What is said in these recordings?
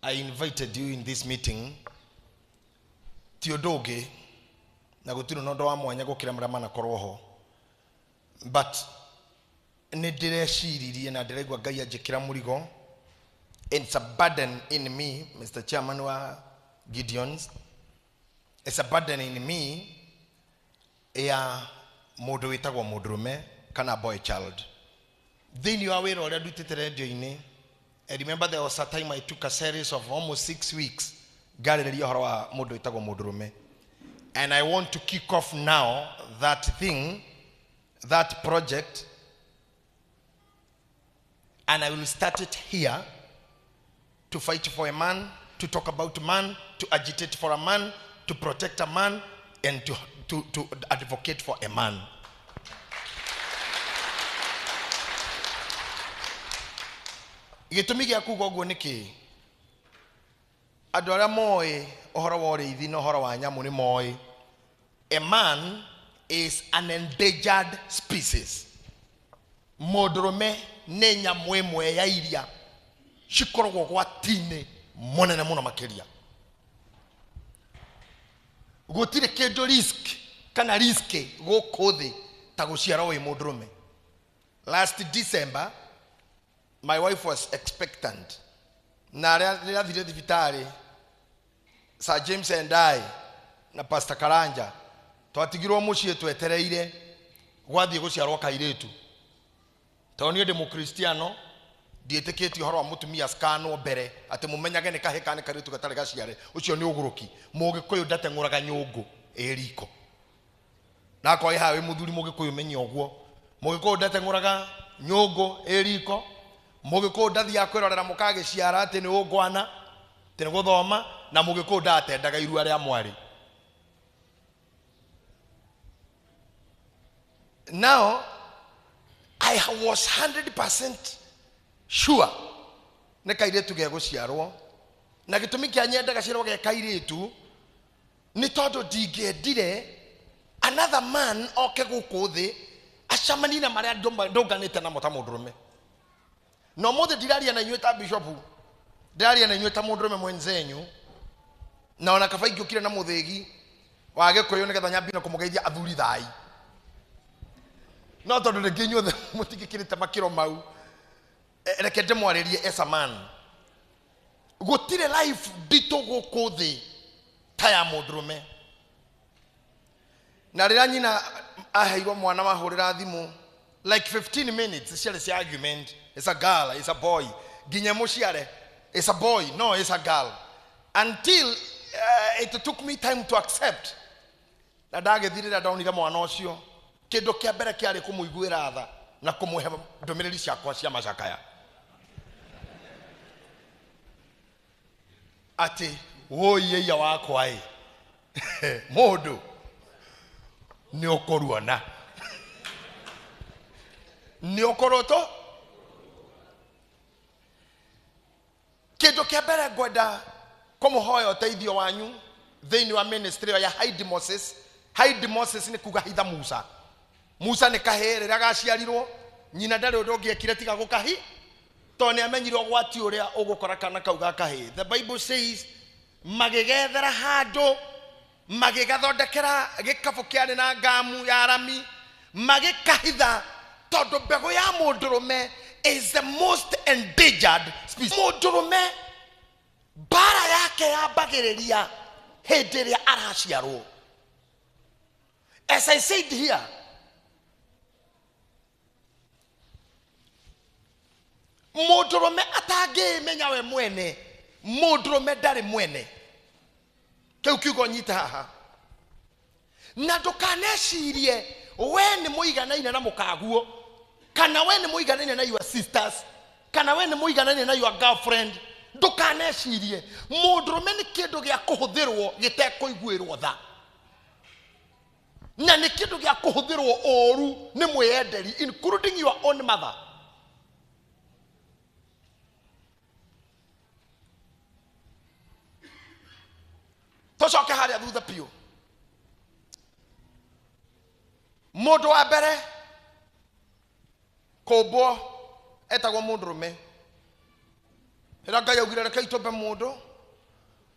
I invited you in this meeting ti ũndũ ũngĩ na gũtirĩ na ũndũ wa mwanya gũkĩra marĩa manakorwo ho, but nĩ ndĩreciririe na ndĩraigua Ngai anjĩkĩra mũrigo. It's a burden in me, Mr. Chairman wa Gideons. It's a burden in me ya mũndũ wĩtagwo mũndũrũme kana boy child. Thĩinĩ wa wĩra ũrĩa ndutĩte rendio-inĩ, I remember there was a time I took a series of almost 6 weeks ngarĩrĩria ũhoro wa mũndũ wĩtagwo mũndũrũme. And I want to kick off now that thing, that project, and I will start it here to fight for a man, to talk about man, to agitate for a man, to protect a man, and to advocate for a man. Gĩtũmi gĩa kuga ũguo nĩ kĩĩ? Andũ arĩa moĩ ũhoro wa ũrĩithi na ũhoro wa nyamũ nĩ moĩ a man is an endangered species. Mũndũrũme nĩ nyamũ ĩmwe ya iria cikoragwo ũgwati-inĩ mũnene mũno makĩria. Gũtirĩ kĩndũ risk kana risk gũkũ thĩ ta gũciarwo wĩ mũndũrũme. Last December my wife was expectant, na rĩrĩa athire thibitarĩ, Sir James and I na Pastor Karanja twatigirwo mũciĩ twetereire gwathiĩ gũciarwo kairĩtu, tondũ niĩ ndĩ mũkristiano, ndiĩtĩkĩtie ũhoro wa mũtumia scanwo mbere atĩ mũmenyage nĩ kahĩ kana nĩ kairĩtu gatarĩ gaciare. Ũcio nĩ ũgũrũki. Mũgĩkũyũ ndateng'ũraga nyũngũ ĩ riko, na akorwo ĩ haha wĩ mũthuri mũgĩkũyũ, menya ũguo. Mũgĩkũyũ ndateng'ũraga nyũngũ ĩ riko. Mũgĩkũyũ ndathiaga kwĩrorera mũkagĩciara atĩ nĩ ũngwana, atĩ nĩ gũthoma, na mũgĩkũyũ ndatendaga irua rĩa mwarĩ. Now I was 100% sure nĩ kairĩtu gegũciarwo, na gĩtũmi kĩa nyende gaciarwo ge kairĩtu nĩ tondũ ndingĩendire another man oke gũkũ thĩ acemanie na marĩa ndũnganĩte namo ta mũndũrũme. Na ũmũthĩ ndiraria na inyuĩ ta bishopu, ndĩraria na inyuĩ ta mũndũrũme mwenzenyu, na ona kaba ingĩũkire na mũthĩgi wa gĩkũyũ nĩgetha nyambie na kũmũgeithia athuri thai, no tondũ rĩngĩ inyuothe mũtingĩkĩrĩte makĩro mau, reke ndĩmwarĩrie as a man. Gũtirĩ life nditũ gũkũ thĩ ta ya mũndũrũme. Na rĩrĩa nyina aheirwo mwana, wahũrĩra thimũ like 15 minutes ciarĩ cia argument: it's a girl, it's a boy, nginya mũciare, it's a boy, no, it's a girl, until it took me time to accept. Na ndagĩthiĩ, rĩrĩa ndonire mwana ũcio, kĩndũ kĩa mbere kĩarĩ kũmũiguĩra tha na kũmũhe ndũmĩrĩri ciakwa cia macakaya atĩ wũi ĩia wakwa ĩ, mũndũ nĩ ũkũruona, nĩ ũkũrũtũ. Kĩndũ kĩa mbere ngwenda kũmũhoya ũteithio wanyu thĩinĩ wa ministry ĩyo ya Hide Moses. Hide Moses nĩ kuga hitha Musa. Musa nĩ kahĩĩ. Rĩrĩa gaciarirwo, nyina ndarĩ ũndũ ũngĩekire tiga gũkahi, tondũ nĩ amenyire ũgwati ũrĩa ũgũkora kana kau ga kahĩĩ. The Bible says magĩgethera handũ, magĩgathondekera gĩkabũ kĩarĩ na ngamu ya rami, magĩkahitha, tondũ mbegũ ya mũndũrũme is the most endangered species. Mũndũrũme mbara yake yambagĩrĩria hĩndĩ ĩrĩa araciarwo. As I said here, mũndũrũme atangĩĩmenya we mwene, mũndũrũme ndarĩ mwene. Kĩu kiugo nyite haha, na ndũkanecirie we nĩ mũiganaine na mũkaguo, kana we nĩ mũiganaine na your sisters, kana we nĩ mũiganaine na your girlfriend. Ndũkanecirie. Mũndũrũme nĩ kĩndũ gĩa kũhũthĩrwo gĩtekũiguĩrwo tha, na nĩ kĩndũ gĩa kũhũthĩrwo ũũru nĩ mwĩyenderi, including your own mother. Tũcoke harĩa thutha biũ. Mũndũ wa mbere kũmbwo etagwo mũndũrũme. Ĩrĩa Ngai augire reke itũmbe mũndũ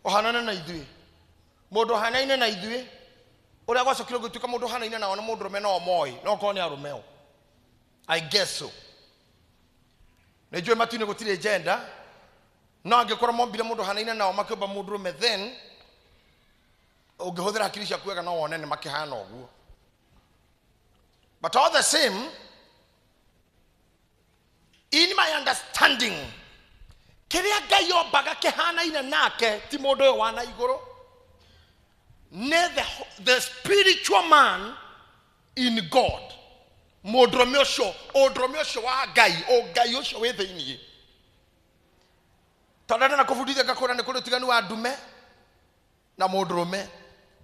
ũhanane na ithuĩ, mũndũ ũhanaine na ithuĩ, ũrĩa gwacokire gũtuĩka mũndũ ũhanaine nao nĩ mũndũrũme no moĩ, no korwo nĩ arũme o. I guess so. Nĩ njũĩ matu-inĩ gũtirĩ gender, no angĩkorwo mombire mũndũ ũhanaine nao makĩũmba mũndũrũme, then ũngĩhũthĩra hakiri ciaku wega no wone nĩ makĩhana ũguo. But all the same, in my understanding, kĩrĩa Ngai ombaga kĩhanaine nake ti mũndũ ũyũ wa na igũrũ, nĩ the spiritual man in God. Mũndũrũme ũcio, ũndũrũme ũcio wa Ngai, ũngai ũcio wĩ thĩiniĩ. Tondũ ndĩna kũbundithia ngakũra nĩ kũrĩ ũtiganu wa ndume na mũndũrũme.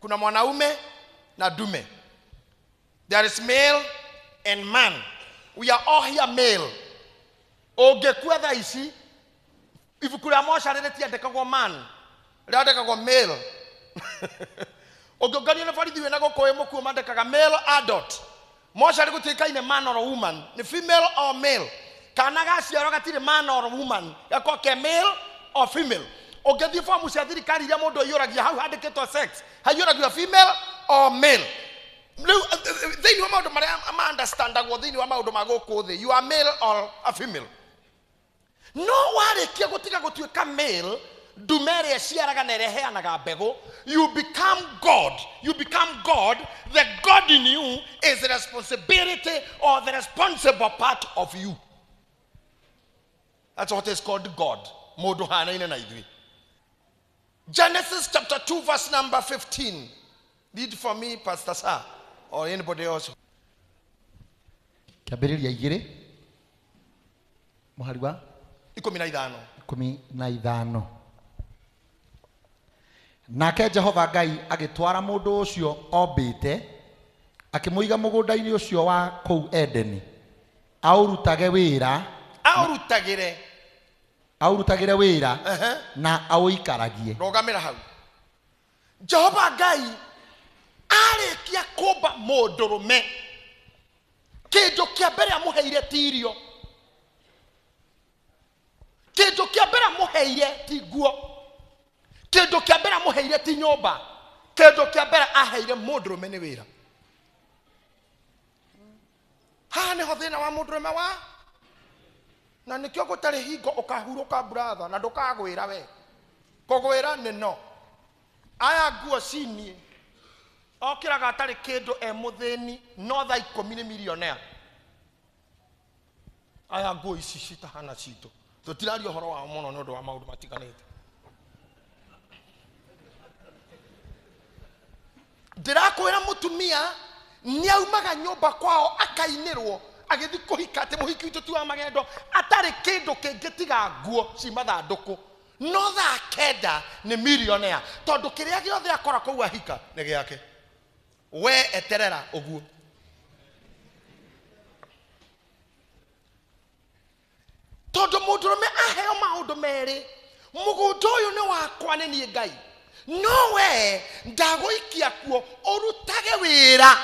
Kuna mwanaume na ndume. There is male and man. We are all here male. Ũngĩkua thaa ici, ibuku rĩa mocarĩ rĩtiandĩkagwo man, rĩandĩkagwo male. Ũngĩũngania nĩ borithi wĩna gũkũ wĩ mũkuũ mandĩkaga male adult. Mocarĩ gũtiĩkaine man or woman, nĩ female or male. Kana gaciarwo gatirĩ man or woman, gakorwo ke male or female. Ũngĩthiĩ fomu cia thirikari iria mũndũ aiyũragia hau handĩkĩtwo sex, haiyũragio female or male. Rĩu thĩinĩ wa maũndũ marĩa ma understandagwo thĩinĩ wa maũndũ ma gũkũ thĩ, you are male or a female. No warĩkia gũtiga gũtuĩka male, ndume ĩrĩa ĩciaraga na ĩrĩa ĩheanaga mbegũ, you become God. You become God. The God in you is the responsibility or the responsible part of you. That's what is called God. Mũndũ hanaine na ithuĩ. Genesis chapter 2 verse number 15. Read for me, Pastor Sir, or anybody else. Kĩambĩrĩria igĩrĩ mũhari wa 15. 15. Nake Jehova Ngai agĩtwara mũndũ ũcio ombĩte, akĩmũiga mũgũnda-inĩ ũcio wa kũu Edeni, aũrutage wĩra, Aũrutagĩre. Aũrutagĩre wĩra na aũikaragie. Rũgamĩra hau. Jehova Ngai arĩkia kũmba mũndũrũme, kĩndũ kĩa mbere amũheire ti irio, kĩndũ kĩa mbere amũheire ti nguo, kĩndũ kĩa mbere amũheire ti nyũmba, kĩndũ kĩa mbere aheire mũndũrũme nĩ wĩra. Haha nĩho thĩna wa mũndũrũme wa, na nĩkĩo gũtarĩ hingo ũkahurũka brother na ndũkagwĩra we. Kũgwĩra nĩ no. Aya nguo cinie okĩraga atarĩ kĩndũ e mũthĩni, no thaa 10 nĩ millionaire. Aya nguo ici citahana citũ, tũtiraria ũhoro wao mũno nĩ ũndũ wa maũndũ matiganĩte. Ndĩrakwĩra mũtumia nĩaumaga nyũmba kwao akainĩrwo agĩthiĩ kũhika atĩ mũhiki witũ ti wa magendo, atarĩ kĩndũ kĩngĩ tiga nguo ci mathandũkũ, no thaa 9 nĩ millionaire, tondũ kĩrĩa gĩothe akora kũu ahika nĩ gĩake. We eterera ũguo. Tondũ mũndũrũme aheo maũndũ merĩ, mũgũnda ũyũ nĩ wakwa nĩ niĩ Ngai, no we ndagũikia kuo, ũrutage wĩra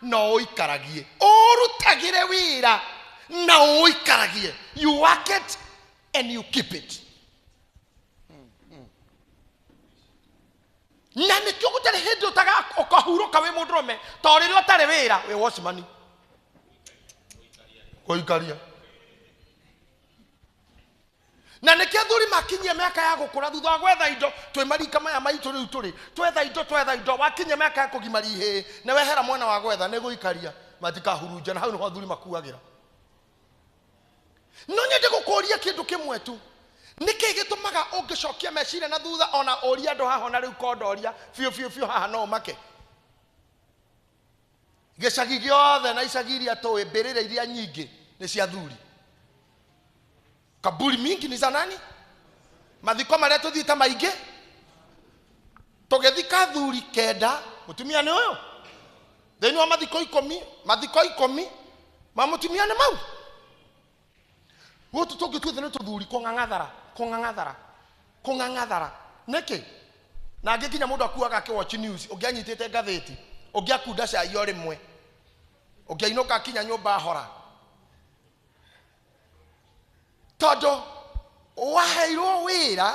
na ũikaragie. Ũrutagĩre wĩra na ũikaragie. You work it and you keep it. Na nĩkĩo gũtarĩ hĩndĩ ũkahurũka wĩ mũndũrũme, to rĩrĩa ũtarĩ wĩra wĩ watchman. Gũikaria. Na nĩkĩo athuri makinyia mĩaka ya gũkũra thutha wa gwetha indo, twĩ marika maya maitũ rĩu tũrĩ, twetha indo, twetha indo, wakinyia mĩaka ya kũgimaria ihĩĩ, na wehera mwena wa gwetha nĩ gũikaria, matikahurunja, na hau nĩho athuri makuagĩra. No nyende gũkũria kĩndũ kĩmwe tu, nĩkĩ gĩtũmaga ũngĩcokia meciria na thutha ona ũrie andũ haha ona rĩu kondoria biũ biũ biũ haha no ũmake? Gĩcagi gĩothe na icagi iria tũĩ, mbĩrĩra iria nyingĩ nĩ cia athuri. Kaburi mingi ni za nani? Mathiko marĩa tũthiĩte maingĩ, tũgĩthika athuri 9, mũtumia nĩ ũyũ. Thĩinĩ wa mathiko 10, mathiko 10 ma mũtumia nĩ mau. Gũtũ tũngĩtuĩte nĩ tũthuri kũng'ang'athara, kũng'ang'athara, kũng'ang'athara. Nĩkĩ? Na angĩ nginya mũndũ akuaga akĩwatch news, ũngĩanyitĩte ngathĩti, ũngĩakunda cai o rĩmwe, ũngĩainũka akinya nyũmba ahora. Tondũ Waheirwo wĩra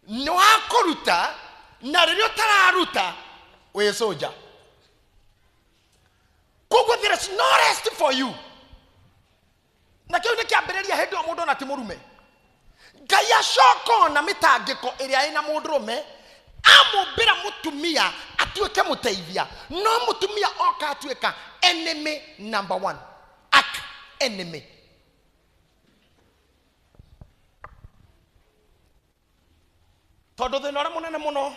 nĩ wa kũruta, na rĩrĩa ũtararuta wĩ soldier. Koguo there is no rest for you. Na kĩu nĩ kĩambĩrĩria hĩndĩ ĩyo mũndũ ona ti mũrume. Ngai acoka ona mĩtangĩko ĩrĩa ĩna mũndũrũme, amũmbĩra mũtumia atuĩke mũteithia, no mũtumia oka atuĩka enemy number one, arch enemy. Tondũ thĩna ũrĩa mũnene mũno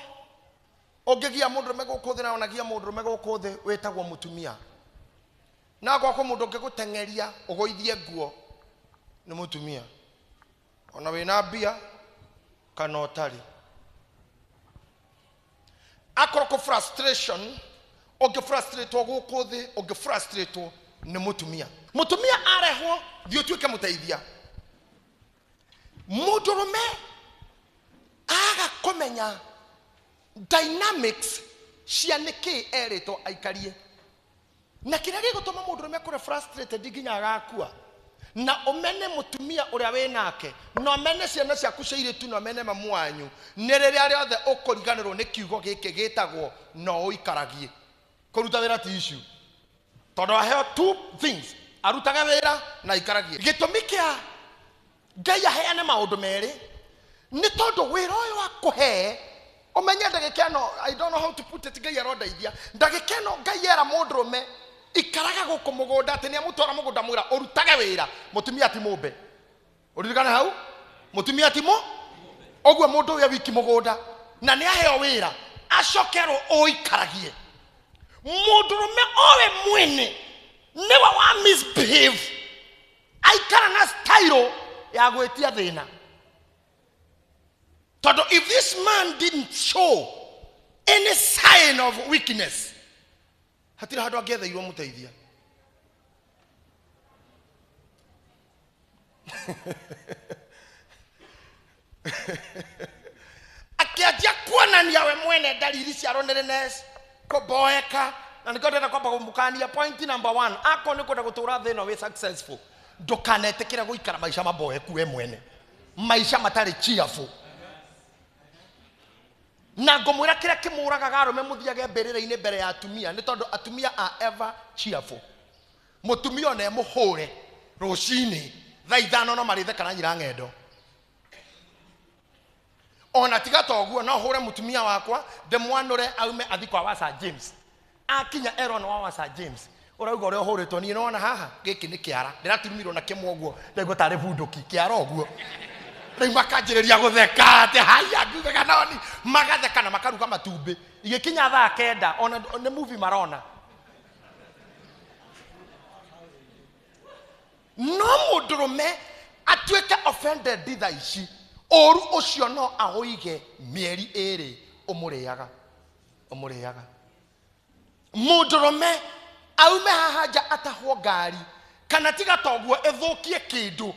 ũngĩgia mũndũrũme gũkũ thĩ na onagia mũndũrũme gũkũ thĩ wĩtagwo mũtumia. Na gwakwa mũndũ ũngĩgũteng'eria ũgũithie nguo nĩ mũtumia, ona wĩna mbia kana ũtarĩ. Akorwo kũ frustration, ũngĩ frustratwo gũkũ thĩ, ũngĩ frustratwo nĩ mũtumia. Mũtumia arehwo thiĩ ũtuĩke mũteithia. Mũndũrũme aga kũmenya dynamics cia nĩkĩ erĩtwo aikarie. Na kĩrĩa gĩgũtũma mũndũrũme akore frustrated nginya agakua, na ũmene mũtumia ũrĩa wĩ nake, na ũmene ciana ciaku cia airĩtu, na ũmene mamu wanyu, nĩ rĩrĩa rĩothe ũkũriganĩrwo nĩ kiugo gĩkĩ gĩtagwo no ũikaragie. Kũruta wĩra ti issue, tondũ aheo two things, arutage wĩra na aikaragie. Gĩtũmi kĩa Ngai aheane maũndũ merĩ nĩ tondũ wĩra ũyũ akũhe, ũmenye ndagĩka ĩno, I don't know how to put it, Ngai arondeithia. Ndagĩka ĩno Ngai era mũndũrũme ikaraga gũkũ mũgũnda, atĩ nĩ amũtwara mũgũnda mwĩra ũrutage wĩra, mũtumia ti mũmbe. Ũririkane hau, mũtumia ti mũ ũguo mũndũ ũyũ wiki mũgũnda na nĩ aheo wĩra acokerwo ũikaragie. Mũndũrũme owe mwene nĩwe wa misbehave, aikara na style ya gwĩtia thĩna. Tondũ if this man didn't show any sign of weakness, hatirĩ handũ angĩetheirwo mũteithia. Akĩanjia kuonania we mwene ndariri cia loneliness, kũboeka. Na nĩkĩo ndĩrenda kwamba kũmũkania point number one, akorwo nĩ kwenda gũtũra thĩ ĩno wĩ successful, ndũkanetĩkĩre gũikara maica maboeku we mwene, maica matarĩ cheerful. Na ngũmwĩra kĩrĩa kĩmũragaga arũme mũthiage mbĩrĩra-inĩ mbere ya atumia nĩ tondũ atumia are ever cheerful. Mũtumia ona emũhũre rũcinĩ thaa 5 no marĩtheka na nyina ng'endo. Ona tiga ta ũguo, no hũre mũtumia wakwa ndĩmwanũre aume athi kwa wa Sir James. Akinya erwo nĩ wa Sir James, ũrauga ũrĩa ũhũrĩtwo niĩ nĩwona haha gĩkĩ nĩ kĩara, ndĩraturumirwo na kĩmwe ũguo, ndaigua tarĩ bunduki kĩara ũguo. Rĩu makanjĩrĩria gũtheka atĩ haya ngiugaga noni, magatheka na makaruga matumbĩ. Igĩkinya thaa 9 ona nĩ movie marona. No mũndũrũme atuĩke offended thaa ici, ũru ũcio no aũige mĩeri 2 ũmũrĩaga, ũmũrĩaga. Mũndũrũme aume haha nja atahwo ngari, kana tiga ta ũguo ĩthũkie kĩndũ,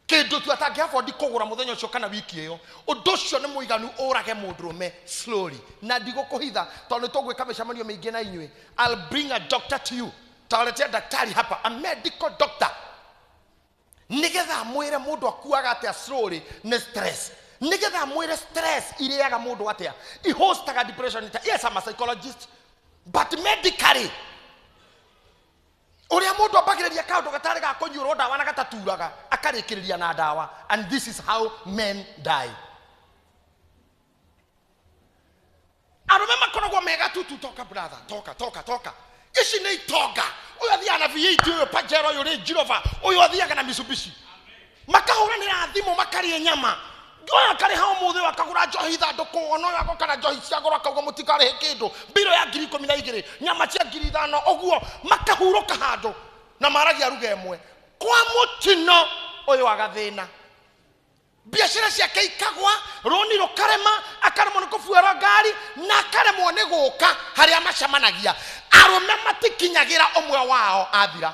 kĩndũ tu atangĩ afford kũgũra mũthenya ũcio kana wiki ĩyo, ũndũ ũcio nĩ mũiganu ũrage mũndũrũme slowly. Na ndigũkũhitha tondũ nĩ tũgwĩka mĩcemanio mĩingĩ na inyuĩ. I'll bring a doctor to you. Tawaletea daktari hapa, a medical doctor, nĩgetha mwĩre mũndũ akuaga atĩa slowly nĩ stress, nĩgetha mwĩre stress irĩaga mũndũ atĩa, ihostaga depression. Yes, I'm a psychologist, but medically ũrĩa mũndũ ambagĩrĩria kaũndũ gatarĩ ga kũnyuĩrwo ndawa na gataturaga akarĩkĩrĩria na ndawa, and this is how men die. Arũme makoragwo mega tutu, toka brother, toka toka toka, ici nĩ itonga. Ũyũ athiaga na V8, ũyũ Pajero, ũyũ Range Rover, ũyũ athiaga na Mitsubishi. Makahũranĩra thimũ, makarĩa nyama, ũyũ akarĩha ũmũthĩ, ũyũ akagũra njohi ithandũkũ, ona ũyũ agoka na njohi cia goro akauga mũtikarĩhe kĩndũ, mbiro ya ngiri ikũmi na igĩrĩ, nyama cia ngiri 5, ũguo makahurũka handũ na maragia ruga ĩmwe. Kwa mũtino ũyũ agathĩna, biacara ciake ikagwa, rũni rũkarema, akaremwo nĩ kũbuĩra ngari na akaremwo nĩ gũka harĩa macemanagia. Arũme matikinyagĩra ũmwe wao athira,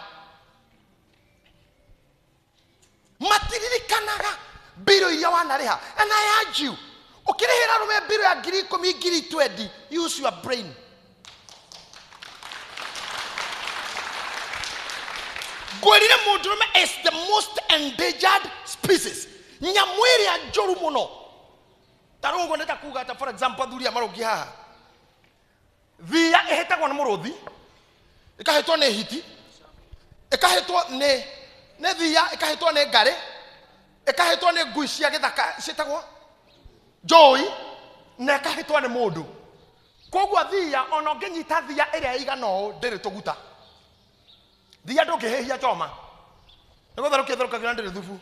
matiririkanaga mbiro iria wanarĩha. And I urge you, ũkĩrĩhĩra arũme mbiro ya ngiri ikũmi, ngiri 20, use your brain. Ngwĩrire mũndũrũme is the most endangered species, nyamũ ĩrĩa njũru mũno. Ta rĩu ũguo nĩ ta kuga ta for example athuri aya marũngiĩ haha, thia ĩhĩtagwo nĩ mũrũthi, ĩkahĩtwo nĩ hiti, ĩkahĩtwo nĩ thia, ĩkahĩtwo nĩ ngarĩ, ĩkahĩtwo nĩ ngui cia gĩthaka ciĩtagwo njũi, na ĩkahĩtwo nĩ mũndũ. Koguo thia ona ũngĩnyita thia ĩrĩa ĩigana ũũ ndĩrĩ tũguta. Thia ndũngĩhĩhia choma, nĩ gũtherũkia ĩtherũkagĩra ndĩrĩ thubu,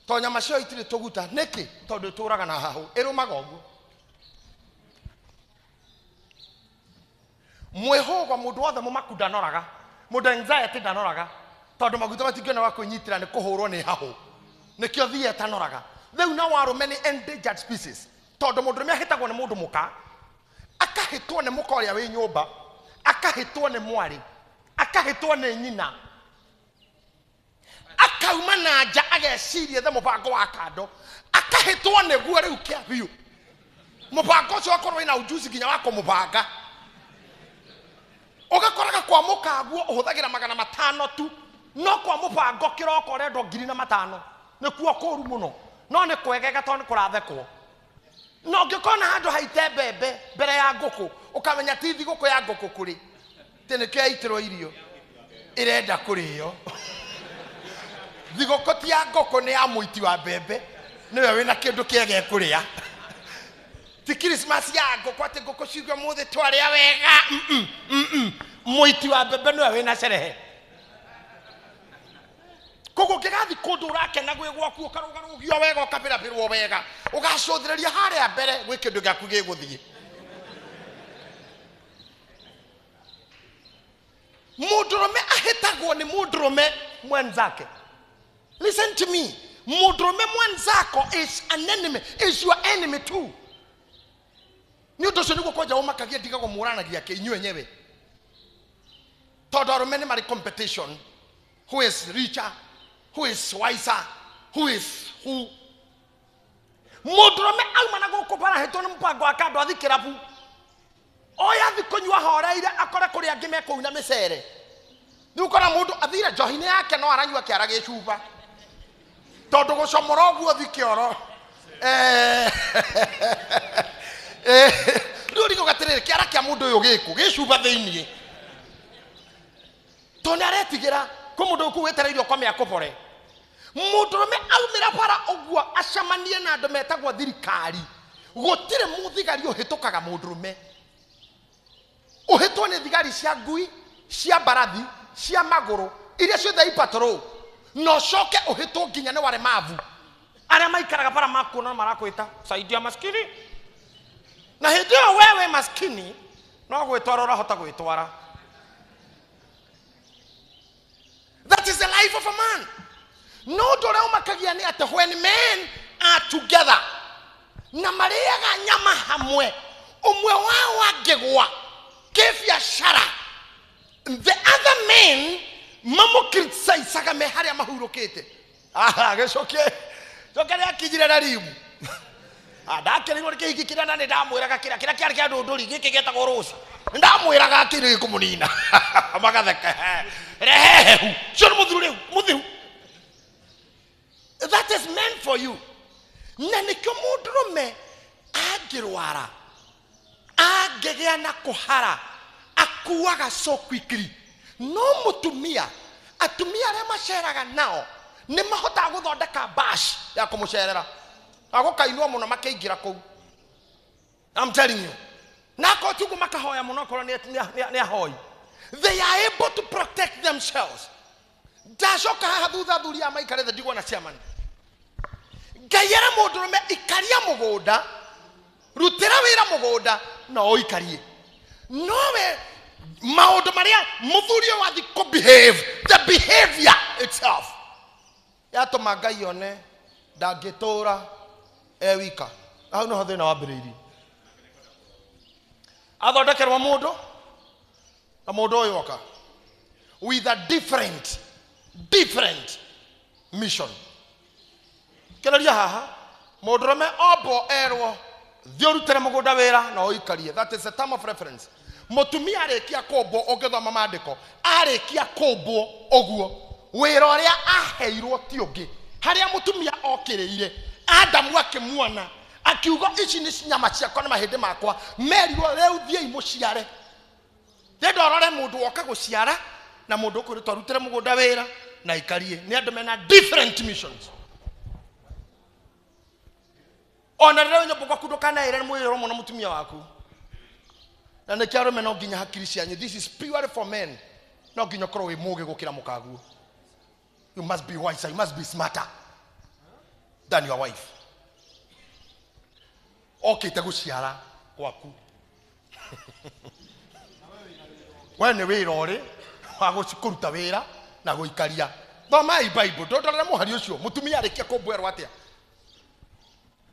to nyama cio itirĩ tũguta. Nĩkĩ? Tondũ ĩtũraga na hahũ, ĩrũmaga ũguo. Mwĩhũgo mũndũ wothe mũmaku ndanoraga, mũndũ anxiety ndanoraga, tondũ maguta matingĩona wa kwĩnyitĩra nĩ kũhũrwo nĩ hahũ, nĩkĩo thia ĩtanoraga. Rĩu nao arũme nĩ endangered species, tondũ mũndũrũme ahĩtagwo nĩ mũndũ mũka, akahĩtwo nĩ mũka ũrĩa wĩ nyũmba, akahĩtwo nĩ mwarĩ, akahĩtwo nĩ nyina, akauma na nja ageciria the mũbango wa kando, akahĩtwo nĩguo rĩu kĩa biũ. Mũbango ũcio wakorwo wĩna ujuzi nginya wa kũmũbanga. Ũgakoraga kwa mũkaguo ũhũthagĩra 500 tu, no kwa mũbango kĩroko ũrendwo 5,000. Nĩkuo kũũru mũno, no nĩ kwegega tondũ nĩ kũrathekwo. Na ũngĩkona handũ haite mbembe mbere ya ngũkũ, ũkamenya ti thigũkũ ya ngũkũ kũrĩ, atĩ nĩkĩo yaitĩrwo irio ĩrenda kũrĩo. Thigũkũ ti ya ngũkũ, nĩ ya mũiti wa mbembe, nĩwe wĩna kĩndũ kĩega ekũrĩa. Ti Christmas ya ngũkũ atĩ ngũkũ ciuge ũmũthĩ twarĩa wega. Mũiti wa mbembe nĩwe wĩna cerehe. Koguo ũngĩgathiĩ kũndũ ũrakena gwĩ gwaku, ũkarũgarũgio wega, ũkabĩrabĩrwo wega, ũgacũthĩrĩria harĩa mbere gwĩ kĩndũ gĩaku gĩgũthiĩ. Mũndũrũme ahĩtagwo nĩ mũndũrũme mwenzake. Listen to me. Mũndũrũme mwenzako is an enemy, is your enemy too. Nĩ ũndũ ũcio nĩguo kwanja ũmakagia ndigagwo mũranagia kĩ inyuĩ enyewe. Tondũ arũme nĩ marĩ competition. Who is richer? Who is wiser? Who is who? Mũndũrũme auma na gũkũ bara hĩtwo nĩ mũbango wa kando athi kĩrabu. Oya athi kũnyua horeire akore kũrĩa angĩ mekũu na mĩcere. Rĩu ũkora mũndũ athire njohi-inĩ yake no aranyua kĩara gĩ cuba. Tondũ gũcomora ũguo thi kĩoro. Rĩu ũrigwo atĩrĩrĩ, kĩara kĩa mũndũ ũyũ gĩkũ? Gĩ cuba thĩiniĩ. Tondũ nĩ aretigĩra kwĩ mũndũ ũkũ wetereire ũkome akũbore. Mũndũrũme aumĩra bara ũguo acemanie na andũ metagwo thirikari, gũtirĩ mũthigari ũhĩtũkaga mũndũrũme. Ũhĩtwo nĩ thigari cia ngui, cia mbarathi, cia magũrũ, iria ciothe i patrol, na ũcoke ũhĩtwo nginya nĩ waremavu arĩa maikaraga bara makuona marakwĩta saidia maskini. Na hĩndĩ ĩyo we wĩ maskini no gwĩtwara ũrahota gwĩtwara. That is the life of a man. No ũndũ ũrĩa ũmakagia nĩ atĩ when men are together na marĩaga nyama hamwe, ũmwe wao angĩgwa kĩbiacara, the other men mamũcriticizaga me harĩa mahurũkĩte. Aha, gĩcoke, coke rĩakinyire na rimu. Ndakĩrĩirwo nĩ kĩhiki kĩrĩa na nĩ ndamwĩraga kĩrĩa, kĩrĩa kĩarĩ kĩa ndũndũri, gĩkĩ gĩetagwo Rose. Nĩ ndamwĩraga kĩrĩ gĩkũmũnina. Magatheka, rehe hehu. Ũcio nĩ mũthiru rĩu, mũthiru. That is meant for you. Na nĩkĩo mũndũrũme angĩrwara, angĩgĩa na kũhara, akuaga so quickly. No mũtumia, atumia arĩa maceraga nao nĩ mahotaga gũthondeka bash ya kũmũcerera. Na gũkainwo mũno makĩingĩra kũu. I'm telling you. Na akorwo ti ũguo makahoya mũno akorwo nĩ ahoi. They are able to protect themselves. Ndacoka haha thutha athuri aya maikare thĩ ndigwo na chairman. Ngai era mũndũrũme ikaria mũgũnda, rutĩra wĩra mũgũnda na ũikarie. Nowe maũndũ marĩa mũthuri ũyũ wathi kũ behave, the behavior itself yatũma Ngai one ndangĩtũra e wika. Hau nĩho thĩna wambĩrĩirie. Athondekerwo mũndũ na mũndũ ũyũ oka with a different mission. Kĩrĩria haha mũndũrũme ombo erwo thiĩ ũrutĩre mũgũnda wĩra na ũikarie. That is a term of reference. Mũtumia arĩkia kũmbwo, ũngĩthoma maandĩko, arĩkia kũmbwo ũguo Wĩra ũrĩa aheirwo ti ũngĩ. Harĩa mũtumia okĩrĩire, Adamu akĩmuona, akiuga ici nĩ nyama ciakwa na mahĩndĩ makwa, merirwo rĩu thiĩi mũciare. Ndĩrenda ũrore mũndũ woka gũciara na mũndũ ũkwĩrĩtwo arutĩre mũgũnda wĩra na aikarie. Nĩ andũ mena different missions. Ona rĩrĩa wĩ nyũmba gwaku ndũkanaĩre mwĩrĩ mũno mũtumia waku. Na nĩkĩo arũme no nginya hakiri cianyu. This is purely for men. No nginya ũkorwo wĩ mũgĩ gũkĩra mũkaguo. You must be wiser, you must be smarter than your wife. Okĩte gũciara gwaku. We nĩ wĩra ũrĩ wa kũruta wĩra na gũikaria. Thomai Bible, ndũndorere mũhari ũcio. Mũtumia arĩkia kũmbwerwo atĩa?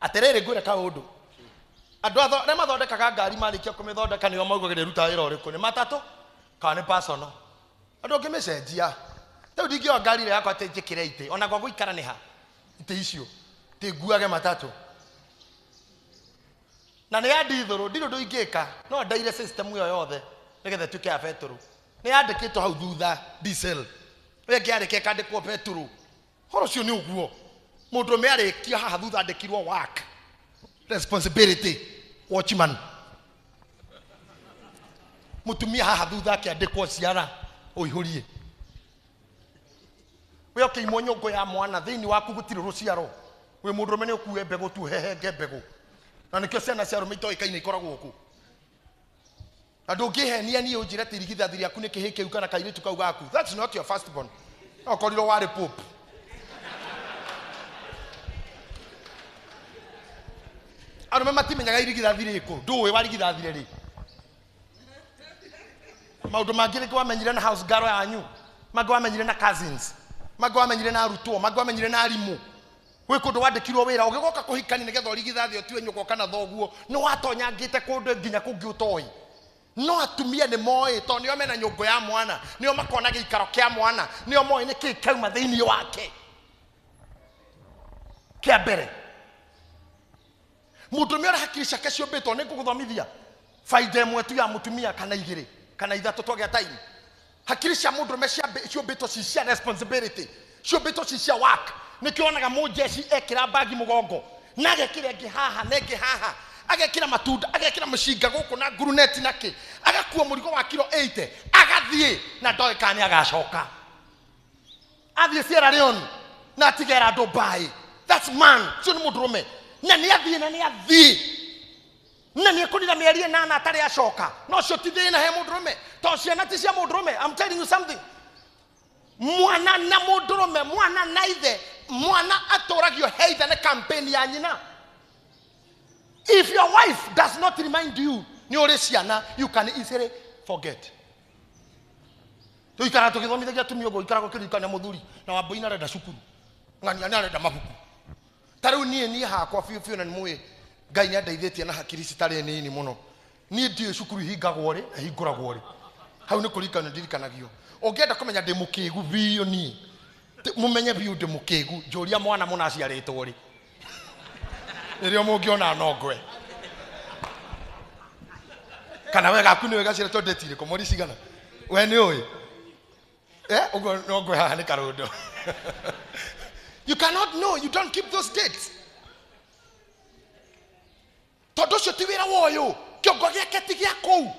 Atĩrĩrĩ, ngwĩre kaũndũ. Andũ arĩa mathondekaga ngari marĩkia kũmĩthondeka nĩo maugaga ĩruta wĩra ũrĩkũ, nĩ matatũ kana nĩ personal. Andũ ũngĩmĩcenjia. Rĩu ndingĩoya ngari ĩrĩa yakwa atĩ njĩkĩre itĩ, ona gwa gũikara nĩ ha? Itĩ icio, atĩ nguage matatũ. Na nĩ ya ndithũrũ, ndirĩ ũndũ ingĩka, no ndaire system ĩyo yothe nĩgetha ĩtuĩke ya betũrũ. Nĩ yandĩkĩtwo hau thutha diesel. Ĩyo ĩngĩ yarĩkia ĩkandĩkwo betũrũ. Ũhoro ũcio nĩ ũguo. Mũndũ ũmwe arĩkia haha thutha andĩkirwo work, responsibility, watchman. Mũtumia haha thutha akĩandĩkwo ciara ũihũrie. We ũkĩimwo nyũngũ ya mwana thĩinĩ waku gũtirĩ rũciaro. Wĩ mũndũrũme nĩ ũkue mbegũ tu ũhehenge mbegũ. Na nĩkĩo ciana cia arũme itoĩkaine ikoragwo kũ. Na ndũngĩhenia niĩ ũnjĩre atĩ irigithathi rĩaku nĩ kĩhĩĩ kĩu kana kairĩtu kau gaku. That's not your first born. No ũkorirwo warĩ pope. Arũme matimenyaga irigithathi rĩkũ. Ndũĩ warigithathire rĩ. Maũndũ mangĩ rĩngĩ wamenyire na house girl yanyu, mangĩ wamenyire na cousins, mangĩ wamenyire na arutwo, mangĩ wamenyire na arimũ. Gwĩ kũndũ wandĩkirwo wĩra ũgĩgoka kũhikania nĩgetha ũrigithathi ũtue nyũkwa kana thoguo, nĩ watonyangĩte kũndũ nginya kũngĩ ũtoĩ. No atumia nĩ moĩ tondũ nĩo mena nyũngũ ya mwana, nĩo makona gĩikaro kĩa mwana, nĩo moĩ nĩkĩĩ kĩauma thĩinĩ wake. Kĩa mbere, mũndũrũme ũrĩa hakiri ciake ciũmbĩtwo nĩ ngũgũthomithia baida ĩmwe tu ya mũtumia kana igĩrĩ kana ithatũ twagĩa time. Hakiri cia mũndũrũme ciũmbĩtwo ci cia responsibility, ciũmbĩtwo ci cia work. Nĩkĩo wonaga mũnjeci ekĩra bagi mũgongo na agekĩra ĩngĩ haha na ĩngĩ haha, agekĩra matunda, agekĩra mũcinga gũkũ na nguruneti na kĩ, agakua mũrigo wa kiro 80 agathiĩ na ndoĩ kana nĩ agacoka. Athiĩ Sierra Leone na atigera andũ mbaĩ. That's man, ũcio nĩ mũndũrũme. Na nĩ athiĩ na nĩ athiĩ. Na nĩ ekũrira mĩeri ĩnana atarĩ acoka. No ũcio ti thĩna he mũndũrũme, tondũ ciana ti cia mũndũrũme. I'm telling you something. Mwana na mũndũrũme, mwana na ithe, mwana atũragio he ithe nĩ campaign ya nyina. If your wife does not remind you nĩ ũrĩ ciana, you can easily forget. Tũikaraga tũgĩthomithagia atumia ũguo, ikaraga ũkĩririkania mũthuri na Wambũi nĩ arenda cukuru, ng'ania nĩ arenda mabuku. Ta rĩu niĩ hakwa biũ biũ na nĩ mũĩ Ngai nĩ andeithĩtie na hakiri citarĩ nini mũno. Niĩ ndiũĩ cukuru ihingagwo rĩ na ihingũragwo rĩ. Hau nĩ kũririkanio ndirikanagio. Ũngĩenda kũmenya ndĩ mũkĩgu biũ niĩ, mũmenye biũ ndĩ mũkĩgu, njũria mwana mũna aciarĩtwo rĩ. Nĩrĩo mũngĩona no ngwe. Kana we gaku nĩwe gaciarĩtwo date irĩkũ, mweri cigana? We nĩ ũĩ? Ũguo no ngwe haha nĩ karũndo. You cannot know, you don't keep those dates. Tondũ ũcio ti wĩra wa ũyũ, kĩongo gĩake ti gĩa kũu.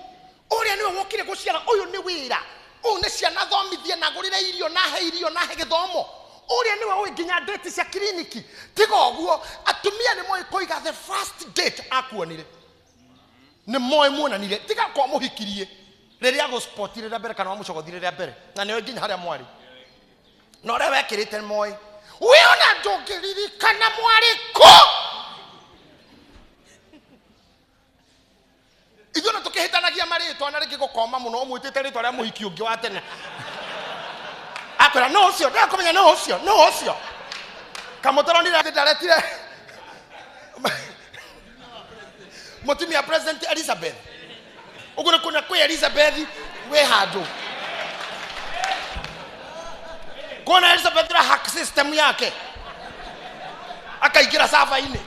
Ũrĩa nĩwe wokire gũciara, ũyũ nĩ wĩra. Ũyũ nĩ ciana thomithie na agũrĩre irio na ahe irio na ahe gĩthomo. Ũrĩa nĩwe ũĩ nginya date cia kiriniki. Tiga ũguo, atumia nĩ moĩ kũiga the first date akuonire. Nĩ moĩ muonanire, tiga kwa mũhikirie. Rĩrĩa agũspotire rĩa mbere kana wamũcogothire rĩa mbere, na nĩoĩ nginya harĩa mwarĩ. Na ũrĩa wekĩrĩte moĩ. We ona ndũngĩririkana mwarĩ kũ? Ithuĩ ona tũkĩhĩtanagia marĩtwa na rĩngĩ gũkoma mũno, ũmwĩtĩte rĩtwa rĩa mũhiki ũngĩ wa tene. Akwĩra no ũcio, ndakũmenya no ũcio, no ũcio. Kamũtũronire atĩ ndaretire mũtumia President Elizabeth. Ũguo nĩ kuona kwĩ Elizabeth wĩ handũ. Kuona Elizabeth ra hack system yake. Akaingĩra server-inĩ.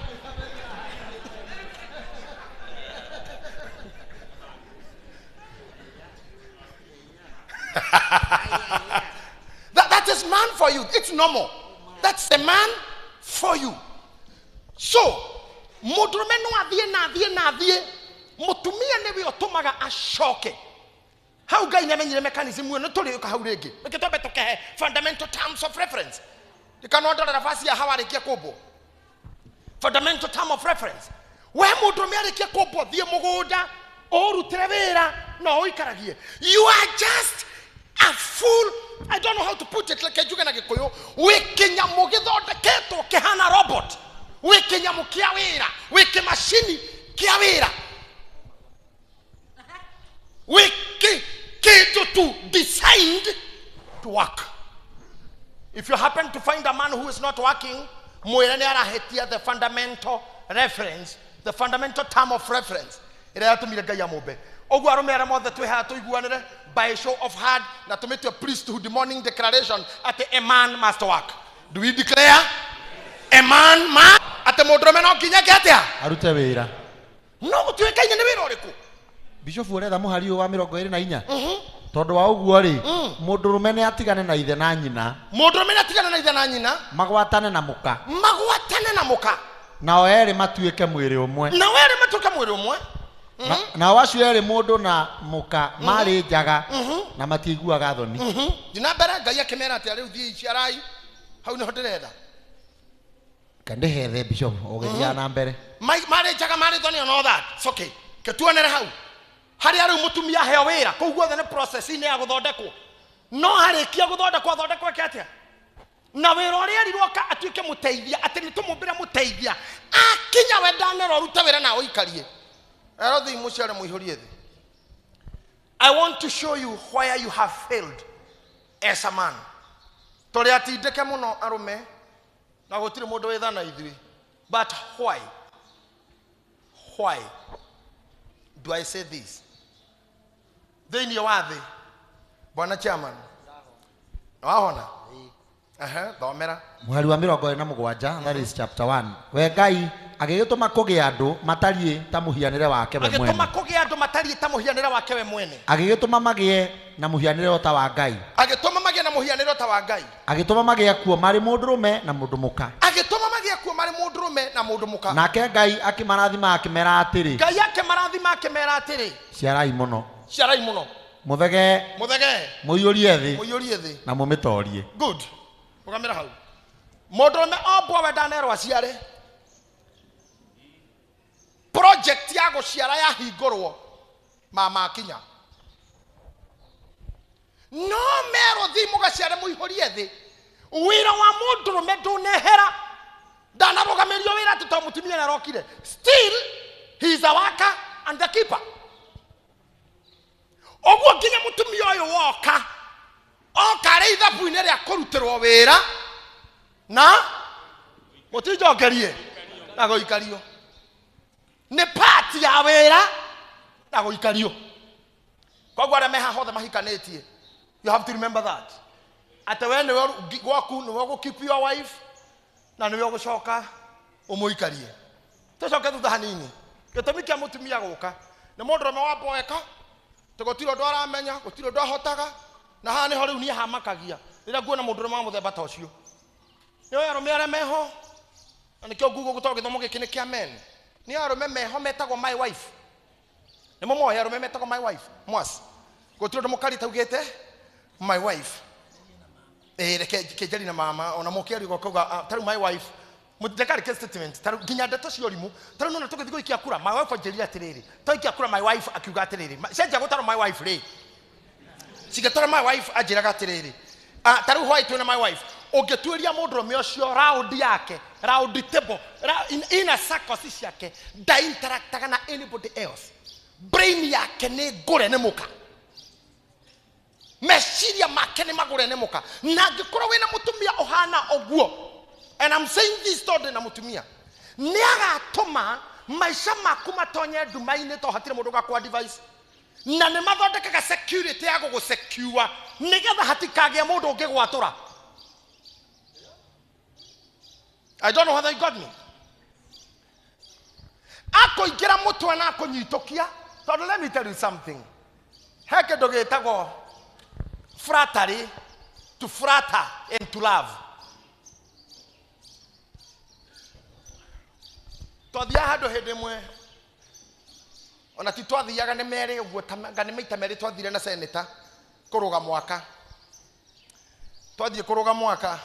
That is man. man for you. It's normal. That's the man for you. So mũndũrũme no athiĩ na athiĩ na athiĩ, mũtumia nĩwe ũtũmaga acoke hau. Ngai nĩ amenyire mechanism ĩyo, nĩ tũrĩũka hau rĩngĩ. Reke twambe tũkehe fundamental terms of reference. Ndikanondorera basi ya hawa arĩkia kũmbwo. Fundamental term of reference: we mũndũrũme arĩkia kũmbwo, thiĩ mũgũnda ũrutĩre wĩra na ũikaragie. You are just a fool. I don't know how to put it. Reke njuge na Gĩkũyũ, wĩ kĩnyamũ gĩthondeketwo kĩhana robot, wĩ kĩnyamũ kĩa wĩra, wĩ kĩmacini kĩa wĩra, wĩ kĩndũ tu designed to work. If you happen to find a man who is not working, mwĩre nĩ arahĩtia the fundamental reference, the fundamental term of reference ĩrĩa yatũmire Ngai amũmbe ũguo. Arũme arĩa mothe twĩ haha, tũiguanĩre by show of hand na tũmĩtue priesthood morning declaration atĩ a man must work. Do we declare a man ma atĩ mũndũrũme no nginya eke atĩa? Arute wĩra. No gũtuĩkaine nĩ wĩra ũrĩkũ. Bishofu, ũretha mũhari ũyũ wa 24. Tondũ wa ũguo rĩ, mũndũrũme nĩ atigane na ithe na nyina, Mũndũrũme nĩ atigane na ithe na nyina, magwatane na mũka, magwatane na mũka, nao erĩ matuĩke mwĩrĩ ũmwe. Na werĩ matuĩke mwĩrĩ ũmwe. Nao acio erĩ, mũndũ na mũka, marĩ njaga na matiiguaga thoni. Thiĩ na mbere. Ngai akĩmera atĩa? Rĩu thiĩ iciarai. Hau nĩho ndĩretha. Kandihethe, bishop, ũgĩthiaga na mbere. Marĩ njaga, marĩ thoni and all that. It's okay. Ketuonere hau harĩa rĩu mũtumia aheo wĩra. Kũu guothe nĩ process-inĩ ya gũthondekwo. No harĩkia gũthondekwo, athondekwo eke atĩa? Na wĩra ũrĩa erirwo ka atuĩke mũteithia, atĩ nĩ tũmũmbĩre mũteithia, akinya we ndanera ũrute wĩra na ũikarie erwo thiĩ mũciare mũihũrie thĩ. I want to show you where you have failed as a man. Tũrĩ atindĩke mũno arũme na gũtirĩ mũndũ wĩtha na ithuĩ. But why do I say this? Thĩinĩ wa thĩ, bwana chairman, wahona. Aha, thomera. Mũhari wa 27, that is chapter 1. We Ngai agĩgĩtũma kũgĩe andũ matariĩ ta mũhianĩre wake we mwene. Agĩtũma kũgĩa andũ matariĩ ta mũhianĩre wake we mwene. Agĩgĩtũma magĩe na mũhianĩre o ta wa Ngai. Agĩtũma magĩe na mũhianĩre ta wa Ngai. Agĩtũma magĩe kuo marĩ mũndũrũme na mũndũ mũka. Agĩtũma magĩe kuo marĩ mũndũrũme na mũndũ mũka. Nake Ngai akĩmarathima, akĩmera atĩrĩ, Ngai akĩmarathima, akĩmera atĩrĩ, ciarai mũno, ciarai mũno, mũthegee, mũthegee, mũiyũrie thĩ, mũiyũrie thĩ, na mũmĩtorie. Good. Rũgamĩra hau. Mũndũrũme ombwo, we ndanerwo aciare. Project ya gũciara yahingũrwo, mama akinya no merwo thiĩ mũgaciare mũihũrie thĩ. Wĩra wa mũndũrũme ndũnehera, ndanarũgamĩrio wĩra atĩ to mũtumia nĩarokire. Still he is a worker and the keeper. Ũguo nginya mũtumia ũyũ woka, oka arĩ ithabu-inĩ rĩa kũrutĩrwo wĩra na mũtinjongerie na gũikario. Nĩ part ya wĩra na gũikario. Koguo arĩa meha hothe mahikanĩtie, you have to remember that atĩ we nĩwe gwaku nĩwe ũgũ keep your wife na nĩwe ũgũcoka ũmũikarie. Tũcoke thutha hanini. Gĩtũmi kĩa mũtumia gũka nĩ mũndũrũme wamboeka tĩ gũtirĩ ũndũ aramenya, gũtirĩ ũndũ ahotaga. Na haha nĩho rĩu niĩ hamakagia rĩrĩa nguona mũndũrũme wa mũthemba ta ũcio. Nĩ arũme arĩa meho, na nĩkĩo nguga ũguo, tondũ gĩthomo gĩkĩ nĩ kĩa men. Nĩ arũme meho metagwo "my wife". Nĩ mũmoĩ arũme metagwo "my wife"? Mwas gũtirĩ ũndũ mũkari taugĩte "my wife". Ĩĩ, reke kĩnjari na mama ona mũkĩaria ũkauga tarĩu "my wife". Ndekarĩke statement tarĩu nginya ndeto cia ũrimũ. Tarĩu nona tũgĩthiĩ gũikia kura, my wife anjĩrire atĩrĩrĩ, twaikia kura, my wife akiuga atĩrĩrĩ. Cenjia gũtarwo "my wife" rĩ, cingĩtwara "my wife" anjĩraga atĩrĩrĩ. Tarĩu hwaĩ twĩna my wife. Ũngĩtuĩria mũndũrũme ũcio round yake, round table, in a circles ciake, ndainteractaga na anybody else. Brain yake nĩ ngũre nĩ mũka, meciria make nĩ magũre nĩ mũka. Na angĩkorwo wĩna mũtumia ũhana ũguo, and I'm saying this tondũ na mũtumia nĩ agatũma maica maku matonye nduma-inĩ, to hatirĩ mũndũ ũgakwa device na nĩ mathondekaga security ya gũgũsecure nĩgetha hatikagĩa mũndũ ũngĩgwatũra. I don't know whether you got me. Akũingĩra mũtwe na akũnyitũkia, tondũ let me tell you something, he kĩndũ gĩtagwo flattery. To flatter and to love. Twathiaga handũ hĩndĩ ĩmwe, ona ti twathiaga nĩ merĩ ũguo, anga nĩ maita merĩ twathire na seneta kũrũga mwaka. Twathiĩ kũrũga mwaka,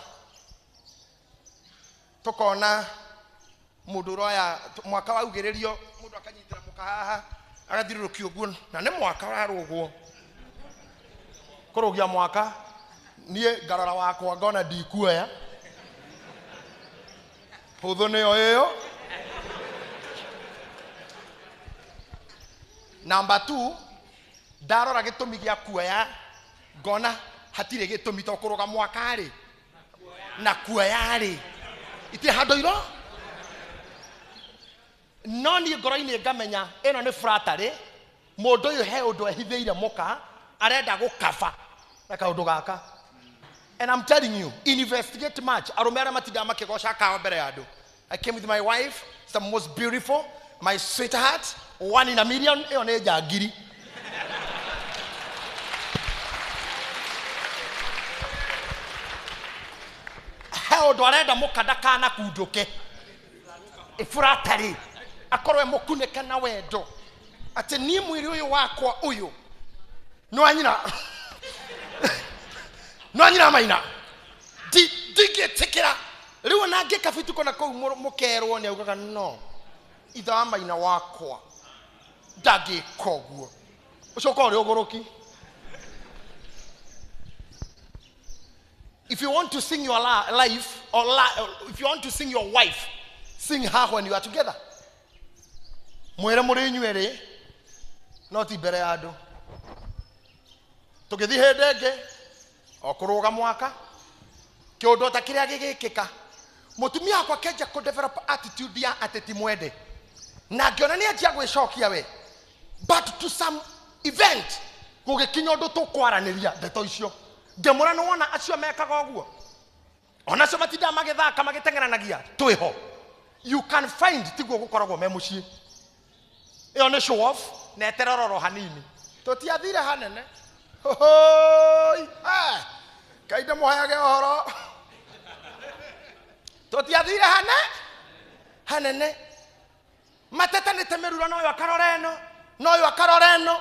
tũkona mũndũ ũroya mwaka waugĩrĩrio, mũndũ akanyitĩra mũka haha, agathiũrũrũkia ũguo, na nĩ mwaka ũrarũgwo. Kũrũgia mwaka, niĩ ngarora wakwa ngona ndikuoya. Hũthũ nĩyo ĩyo. Number 2, ndarora gĩtũmi gĩa kuoya, ngona hatirĩ gĩtũmi to kũrũga mwaka rĩ, na kuoya rĩ, itirĩ handũ iro. No niĩ ngoro-inĩ ngamenya ĩno nĩ flattery, mũndũ ũyũ he ũndũ ehithĩire mũka, arenda gũkaba na kaũndũ gaka. And I'm telling you, investigate much. Arũme arĩa matindaga makĩgoca kawa mbere ya andũ. I came with my wife, it's the most beautiful, my sweetheart, one in a million, ĩyo nĩ njangiri. He ũndũ arenda mũka ndakanakundũke. Ĩburatari, akorwo e mũkunĩke na wendo. Atĩ niĩ mwĩrĩ ũyũ wakwa ũyũ, nĩ wa nyina. Nĩ wa nyina maina. Ndingĩtĩkĩra. Rĩu ona angĩka bituko na kũu mũkerwo nĩ augaga no. Ithe wa maina wakwa ndangĩka ũguo. Ũcio ũkorwo ũrĩ ũgũrũki. If you want to sing your life, or if you want to sing your wife, sing her when you are together. Mwĩre mũrĩ inyuĩ erĩ, no ti mbere ya andũ. Tũgĩthiĩ hĩndĩ ĩngĩ, o kũrũga mwaka, kĩũndũ ta kĩrĩa gĩgĩkĩka. Mũtumia wakwa akĩanjia kũ develop attitude ya atĩ ti mwende. Na ngĩona nĩ anjia gwĩcokia we. But to some event, gũgĩkinya ũndũ tũkwaranĩria ndeto icio. Ngĩmwĩra nĩ wona acio mekaga ũguo. Ona acio matindaga magĩthaka magĩteng'eranagia, twĩho. You can find tiguo gũkoragwo me mũciĩ. Ĩyo nĩ show off na eterera oro hanini. Tũtiathire hanene. Hohoi! Ngai ndĩmũheage ũhoro. Tũtiathire hanene. Matetanĩte mĩrura, no ũyũ akarora ĩno, no ũyũ akarora ĩno.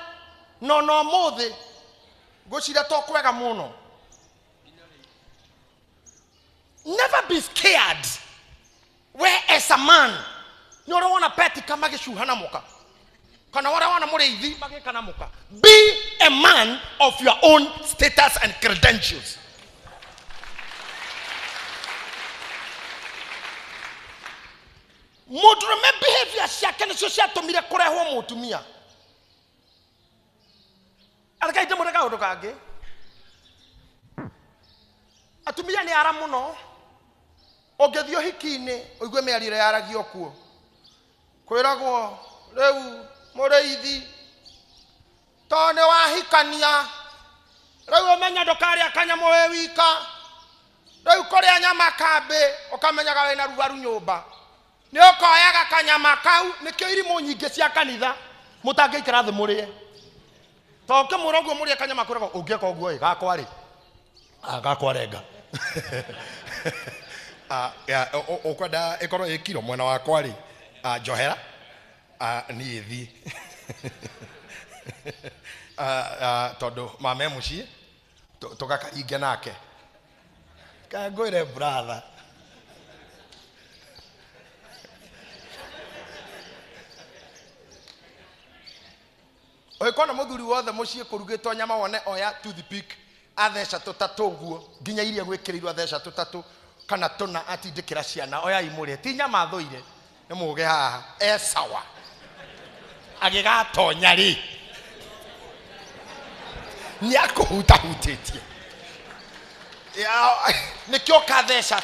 No no ũmũthĩ ngwĩciria to kwega mũno. Never be scared. We as a man, nĩ ũrĩ wona petika magĩcuha na mũka, kana ũrĩa wona mũrĩithi magĩka na mũka. Be a man of your own status and credentials. Mũndũrũme behavior ciake nĩcio ciatũmire kũrehwo mũtumia. Areke ndĩmwĩre kaũndũ kangĩ. Atumia nĩ ara mũno. Ũngĩthiĩ ũhiki-inĩ, ũigue mĩario ĩrĩa yaragio kuo. Kwĩragwo, rĩu mũrĩithi, to nĩ wahikania, rĩu ũmenye ndũkarĩa kanyamũ wĩ wika. Rĩu kũrĩa nyama kambĩ, ũkamenyaga wĩna rugaru nyũmba. Nĩ ũkoyaga kanyama kau, nĩkĩo irimũ nyingĩ cia kanitha, mũtangĩikara thĩ mũrĩe. To ũkĩmwĩra ũguo mũrĩe kanyama kwĩragwo, ũngĩka ũguo ĩ, gakwa rĩ? Gakwa renga. Ũkwenda ĩkorwo ĩ kiro mwena wakwa rĩ? Njohera. Niĩ thiĩ. Tondũ mama e mũciĩ, tũgakaringe nake. Ka ngwĩre brother. Ũngĩkona mũthuri wothe mũciĩ kũrugĩtwo nyama wone oya toothpick atheca tũtatũ ũguo, nginya iria gwĩkĩrĩirwo atheca tũtatũ kana tũna atindĩkĩra ciana, oyai mũrĩe, ti nyama thũire, nĩ mũge haha, e sawa. Agĩgatonya rĩ, nĩ akũhutahutĩtie. Nĩkĩo katheca.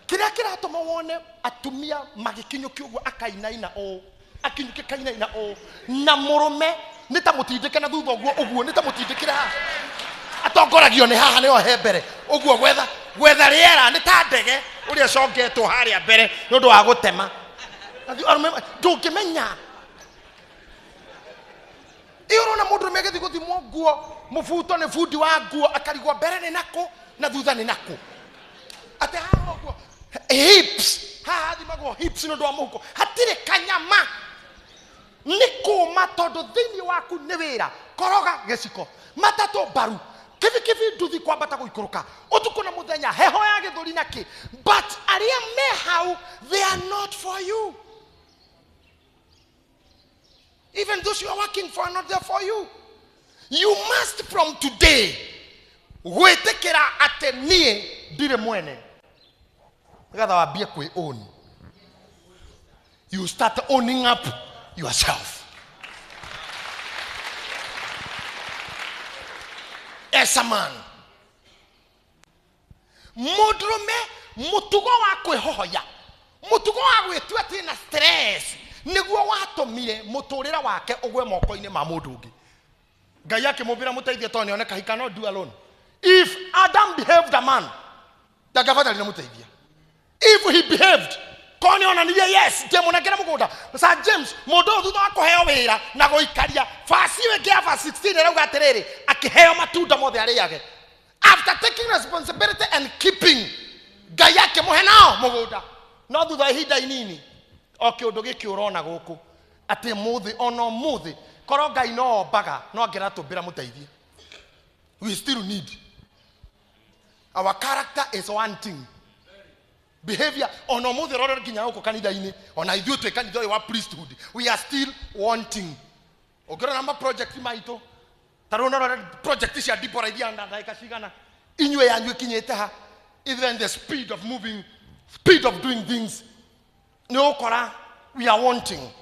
Kĩrĩa kĩratũma wone atumia magĩkinyũkia ũguo akainaina ũũ, akinyũkia kainaina ũũ, na mũrũme nĩ ta mũtindĩke na thutha ũguo ũguo, nĩ ta mũtindĩkĩre haha. Atongoragio nĩ haha nĩho he mbere ũguo, gwetha rĩera nĩ ta ndege ũrĩa ĩcongetwo harĩa mbere nĩ ũndũ wa gũtema. Arũme ndũngĩmenya. Ĩyo ũrona mũndũrũme agĩthiĩ gũthimwo nguo, mũbuto nĩ bundi wa nguo, akarigwo mbere nĩ nakũ na thutha nĩ nakũ. Atĩ haha ũguo hips, haha hathimagwo hips nĩ ũndũ wa mũhuko, hatirĩ kanyama. Nĩ kũma tondũ thĩinĩ waku nĩ wĩra, koroga gĩciko, matatũ mbaru, kibikibi nduthi kwambata gũikũrũka, ũtukũ na mũthenya, heho ya gĩthũri na kĩ. But arĩa me hau, they are not for you. Even those you are working for are not there for you. You must from today gwĩtĩkĩra atĩ niĩ ndirĩ mwene, nĩgetha wambie kwĩ own. You start owning up yourself as a man. Mũndũrũme mũtugo wa kwĩhohoya, mũtugo wa gwĩtua atĩ na stress nĩguo watũmire mũtũrĩre wake ũgwe moko-inĩ ma mũndũ ũngĩ. Ngai akĩmũmbĩra mũteithie tondũ nĩoneka he cannot do alone. If Adam behaved a man, ndangĩabatarire mũteithia. If he behaved, korwo nĩonanirie yes, ndĩmũnengere mũgũnda. Sir James, mũndũ ũyũ thutha wa kũheo wĩra na gũikaria, verse ĩyo ĩngĩ ya verse 16 ĩrauga atĩrĩrĩ, akĩheo matunda mothe arĩage. After taking responsibility and keeping, Ngai akĩmũhe nao mũgũnda. No thutha wa ihinda inini, o kĩũndũ gĩkĩ ũrona gũkũ, atĩ mũthĩ ona ũmũthĩ, korwo Ngai no ombaga, no angĩratũmbĩra mũteithie. We still need. Our character is one thing. Behavior, ona ũmũthĩ ũrora nginya gũkũ kanitha-inĩ, ona ithuĩ twĩ kanitha ũyũ wa priesthood, we are still wanting. Ũngĩrora ma project maitũ, ta rĩu ũrora project cia Deborah iria na ndagĩka cigana, inyuĩ yanyu ĩkinyĩte ha, even the speed of moving, speed of doing things, nĩ ũgũkora we are wanting.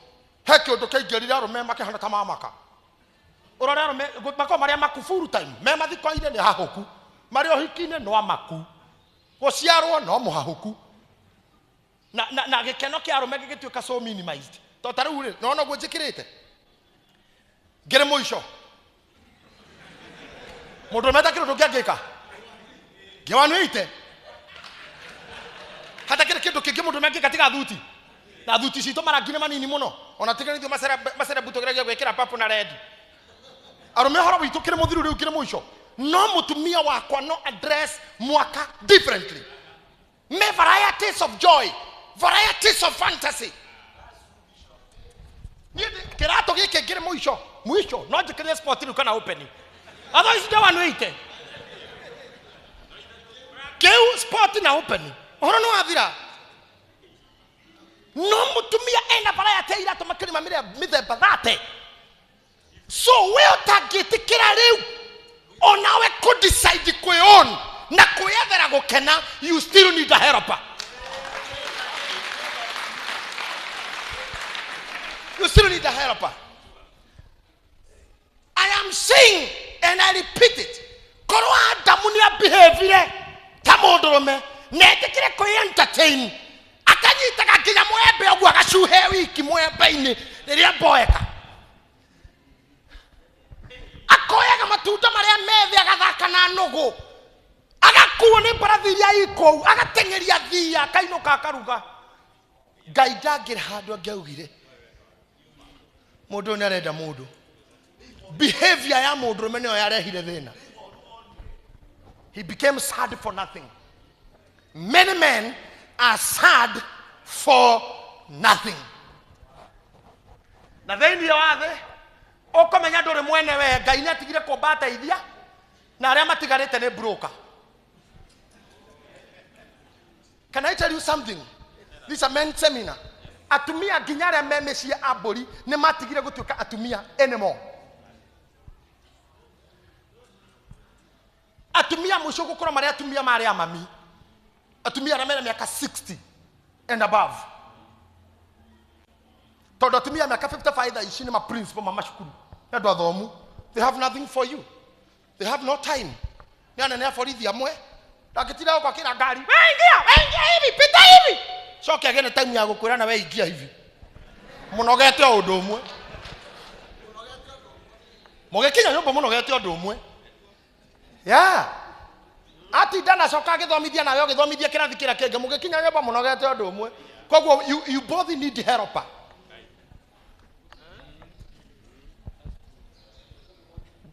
He kĩũndũ kĩaingĩrire arũme makĩhana ta mamaka. Ũrore arũme makoragwo marĩ amaku full time, me mathiko-inĩ nĩ hahũku, marĩ ũhiki-inĩ no amaku, gũciarwo no mũhahũku. Na gĩkeno kĩa arũme gĩgĩtuĩka so minimized. To ta rĩu rĩ, nĩwona ũguo njĩkĩrĩte? Ngĩrĩ mũico. Mũndũ ũrĩa atakĩrĩ ũndũ ũngĩ angĩka? Ngĩwanĩite. Hatakĩrĩ kĩndũ kĩngĩ mũndũ ũrĩa angĩka tiga thuti. Na thuti citũ marangi nĩ manini mũno. Ona tiga ithuĩ macerebu tũgeragia gwĩkĩra purple na red. Arũme ũhoro witũ kĩrĩ mũthiru rĩu kĩrĩ mũico. No mũtumia wakwa no address mwaka differently. Me varieties of joy, varieties of fantasy. Niĩ kĩratũ gĩkĩ ngĩrĩ mũico, mũico, no njĩkĩrĩre sport rĩu kana open. Otherwise ndĩwanĩite. Kĩu sport na open. Ũhoro nĩ wathira. No mũtumia ena variety ya iratũ makĩria ma mĩthemba 30. So we ũtangĩtĩkĩra rĩu onawe kũ decide kwĩ own na kwĩyethera gũkena, you still need a helper. You still need a helper. I am saying and I repeat it, korwo Adamu nĩ abehavire ta mũndũrũme na etĩkĩre kwĩ entertain, akanyitaga nginya mwembe ũguo agacuhe wiki mwembe-inĩ rĩrĩa mboeka, akoyaga matunda marĩa methĩ, agathaka na nũgũ, agakuo nĩ mbarathi iria ikũu, agateng'eria thia, akainũka akaruga. Ngai ndangĩrĩ handũ angĩaugire mũndũ ũyũ nĩarenda mũndũ. Behavior ya mũndũrũme nĩyo yarehire thĩna. He became sad for nothing. Many men are sad for nothing. Na thĩinĩ wa thĩ ũkũmenya ndũrĩ mwene we, Ngai nĩ atigire kũmba ateithia na arĩa matigarĩte nĩ broker. Can I tell you something? This is a men's seminar. Atumia nginya arĩa me mĩciĩ a mbũri nĩ matigire gũtuĩka atumia anymore. Atumia mũico gũkorwo marĩ atumia marĩ a mami. Atumia arĩa mena mĩaka 60 and above. Tondũ atumia mĩaka 55 thaa ici nĩ ma principal ma macukuru. Nĩ andũ athomu. They have nothing for you. They have no time. Nĩ anene a borithi amwe. Ndangĩtinda gũkũ akĩra ngari, we ingia, we ingia hivi, pita hivi. Coke agĩe na time ya gũkwĩra na we ingia hivi. Mũnogete o ũndũ ũmwe. Mũgĩkinya nyũmba mũnogete ũndũ ũmwe. Yeah. Atinda na coka agĩthomithia nawe ũgĩthomithia kĩrathi kĩrĩa kĩngĩ, mũgĩkinya nyũmba mũnogete ũndũ ũmwe. Koguo you both need helper.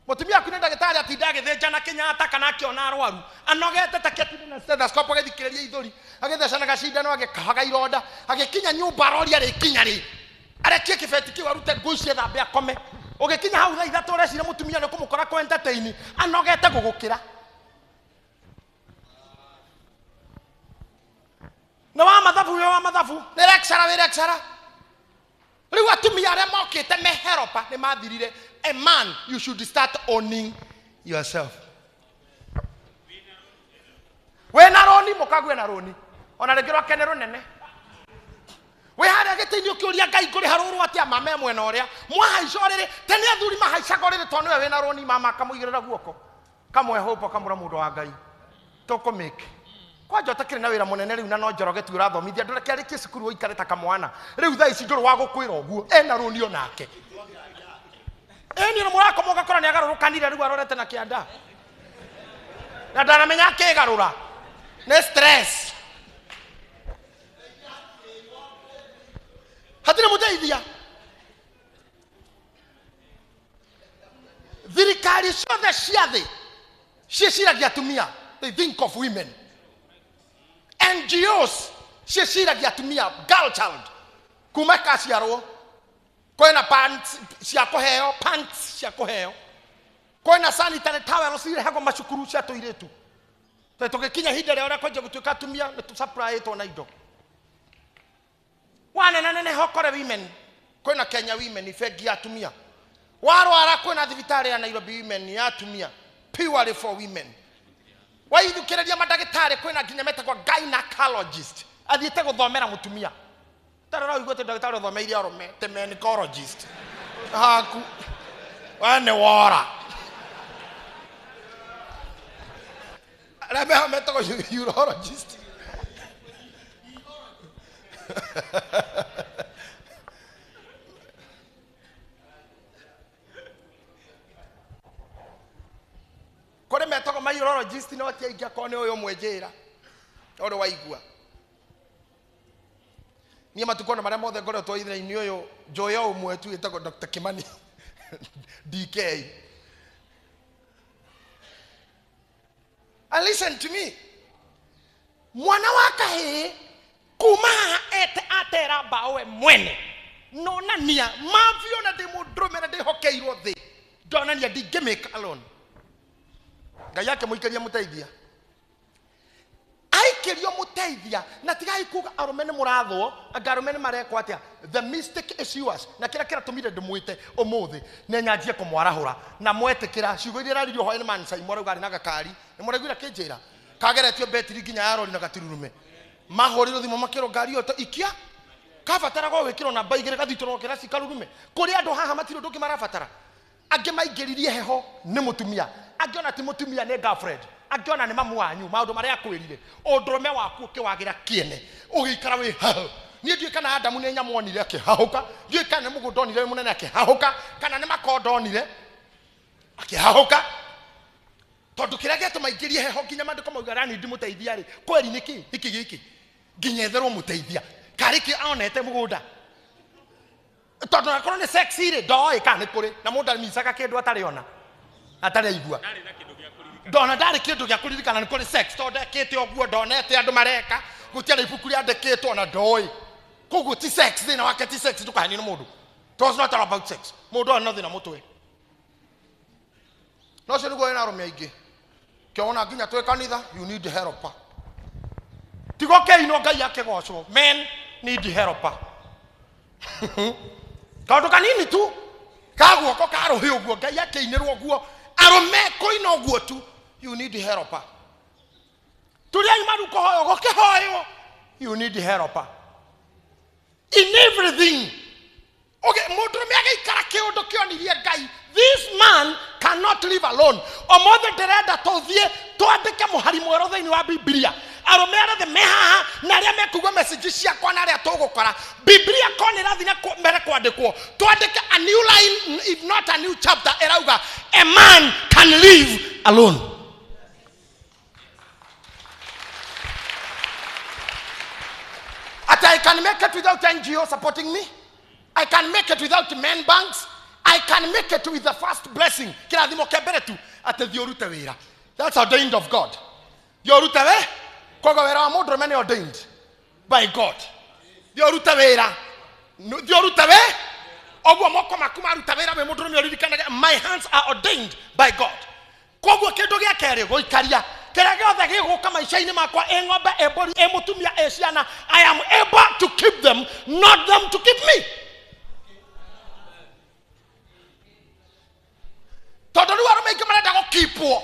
Mũtumia waku nĩ ndagĩtarĩ atinda agĩthĩnjana Kenyatta kana akĩona arwaru anogete ta kĩatinde na stethoscope agĩthikĩrĩria ithũri agĩthecanaga cindano agĩkahaga ironda agĩkinya nyũmba aroria rĩkinya rĩ arekie kĩbeti kĩu arute nguo icio ethambe akome. Ũgĩkinya hau thaa 3 ũreciria mũtumia nĩ ũkũmũkora kũ entertain anogete gũgũkĩra. Nĩ wa mathabu, wĩ wa mathabu, nĩ lecturer, wĩ lecturer. Rĩu atumia arĩa mokĩte me helper nĩ mathirire. A man, you should start owning yourself. Wĩna rũni, mũkague na rũni ona rĩngĩ rwake nĩ rũnene. Wĩ harĩa gĩtĩ-inĩ ũkĩũria Ngai ngũrĩha rũrũ atĩa, mama e mwena ũrĩa mwahaica ũrĩrĩ. Tene athuri mahaicaga ũrĩrĩ tondũ nĩwe wĩna rũni, mama akamũigĩrĩra guoko kamwe hũpa kamũra mũndũ wa Ngai tũkũmĩke kwanja ũtakĩrĩ na wĩra mũnene rĩu na no Njoroge tu ũrathomithia ndũreke arĩkie cukuru ũikare ta kamwana. Rĩu thaa ici ndũrĩ wa gũkwĩra ũguo ena rũni onake. Ĩni nĩ mũrakoma ũgakora nĩ agarũrũkanire rĩu arorete na kĩanda na ndaramenya akĩgarũra nĩ stress. Hatirĩ mũteithia. Thirikari ciothe cia thĩ ciĩciragia atumia, they think of women. NGOs ciĩciragia atumia, girl child kuma kaciarwo kwĩna pants cia kũheo, pants cia kũheo, kwĩna sanitary towels cirehagwo macukuru cia tũirĩtu. Tondũ tũgĩkinya ihinda rĩa ũrĩa kwanjia gũtuĩka atumia nĩ tũsupplyĩtwo na indo. Wanena nene hokore women, kwĩna Kenya women bengi ya atumia. Warwara kwĩna thibitarĩ ya Nairobi women ya atumia, purely for women. Waithukĩrĩria mandagĩtarĩ kwĩna nginya metagwo gynecologist athiĩte gũthomera mũtumia. Tarora ũiguĩte ndagĩtarĩ ũthomeire arũme te gynecologist haku we nĩ wora. Arĩa meho metagwo urologist. Kũrĩ metagwo ma urologist no ti aingĩ, akorwo nĩ ũyũ ũmwe njĩra ũrĩ waigua. Niĩ matukũ ona marĩa mothe ngoretwo ithenya-inĩ ũyũ njũĩ o ũmwe tu wĩtagwo Dr. Kimani DK. And listen to me. Mwana wa kahĩĩ kuma haha ete atera mbaũ we mwene nonania mavio na ndĩ mũndũrũme na ndĩhokeirwo thĩ ndonania ndingĩmake alone. Ngai akĩmũikĩria mũteithia, aikĩrio mũteithia na tigai kuga arũme nĩ mũrathwo anga arũme nĩ marekwo atĩa. The mistake is yours. Na kĩrĩa kĩratũmire ndĩmwĩte ũmũthĩ nĩ nyanjie kũmwarahũra na mwetĩkĩra ciugo iria iraririo hwaĩ nĩ Mansai mwarauga arĩ na gakari nĩ mũraiguire kĩnjĩra kageretio betiri nginya ya rori na gatirurume mahũrirwo thimũ makĩrwo ngari ĩyo ikia kabataraga gwĩkĩrwo namba 2 gathitũrwo kĩraci karurume. Kũrĩ andũ haha matirĩ ũndũ ũngĩ marabatara. Angĩ maingĩririe heho nĩ mũtumia, angĩ ona ti mũtumia nĩ girlfriend, angĩ ona nĩ mamu wanyu. Maũndũ marĩa akwĩrire ũndũrũme waku ũkĩwagĩra kĩene ũgĩikara wĩ hahũ. Niĩ ndiũĩ kana Adamu nĩ nyamũ onire akĩhahũka, ndiũĩ kana nĩ mũgũnda onire wĩ mũnene akĩhahũka, kana nĩ makondo onire akĩhahũka. Tondũ kĩrĩa gĩatũma aingĩrie heho nginya maandĩko mauga rani ndimũteithia rĩ, kweri nĩkĩ nĩkĩ gĩkĩ nginya etherwo mũteithia karĩ kĩ onete mũgũnda. Tondũ akorwo nĩ sex rĩ ndoĩ kana nĩ kũrĩ na mũndũ amicaga kĩndũ atarĩ ona atarĩ aigua ndona ndarĩ kĩndũ gĩa kũririkana nĩ kũrĩ sex tondũ ndekĩte ũguo ndonete andũ mareka gũtiarĩ ibuku rĩandĩkĩtwo na ndoĩ. Koguo ti sex, thĩna wake ti sex, ndũkahenio nĩ mũndũ. It was not all about sex. Mũndũ arĩ na thĩna mũtwe. No ũcio nĩguo wĩna arũme aingĩ kĩona nginya twĩ kanitha you need helper. Tigo kĩinwo Ngai akĩgocwo, men need helper. Kaũndũ kanini tu ka guoko ka rũhĩ ũguo Ngai akĩinĩrwo ũguo arũme kũina ũguo tu you need helper. Tũrĩ maru kũhoywo gũkĩhoywo you need helper in everything. Mũndũrũme agĩikara kĩũndũ kĩonirie Ngai this man cannot live alone. Ũmũthĩ ndĩrenda tũthiĩ twandĩke mũhari mwerũ thĩinĩ wa Biblia. Arũme arĩa othe me haha na arĩa mekũigua message ciakwa na arĩa tũgũkora Biblia ko nĩ ĩrathiĩ na mbere kwandĩkwo, twandĩke a new line if not a new chapter ĩrauga a man can live alone. At I can make it without NGO supporting me. I can make it without men banks. I I can make it with the first blessing. Kĩrathimo kĩa mbere tu atĩ thiĩ ũrute wĩra. That's ordained of God. Thiĩ ũrute we. Koguo wĩra wa mũndũrũme nĩ ordained by God. Thiĩ ũrute wĩra. Thiĩ ũrute we. Ũguo moko maku maruta wĩra wĩ mũndũrũme ũririkanage my hands are ordained by God. Koguo kĩndũ gĩa kerĩ gũikaria kĩrĩa gĩothe gĩgũka maica-inĩ makwa, ĩ ng'ombe, ĩ mbũri, ĩ mũtumia, ĩ ciana, I am able to keep them, not them to keep me. Tondũ rĩu arũme aingĩ marenda gũkipwo.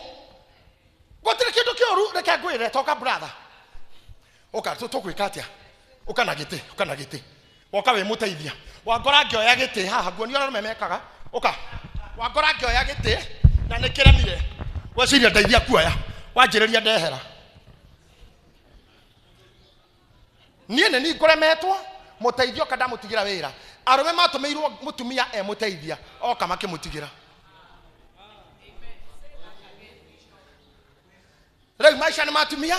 Gũtirĩ kĩndũ kĩũru, reke ngwĩre, toka brother, ũka tũgwĩka atĩa? Ũka na gĩtĩ, ũka na gĩtĩ, woka wĩ mũteithia. Wangora ngĩoya gĩtĩ haha, nguonia ũrĩa arũme mekaga. Ũka, wangora ngĩoya gĩtĩ na nĩ kĩremire, weciria ndeithia kuoya, wanjĩrĩria ndehera. Niĩ nĩ niĩ ngũremetwo, mũteithia oka ndamũtigĩra wĩra. Arũme matũmĩirwo mũtumia e mũteithia, oka makĩmũtigĩra. Rĩu maica nĩ matumia,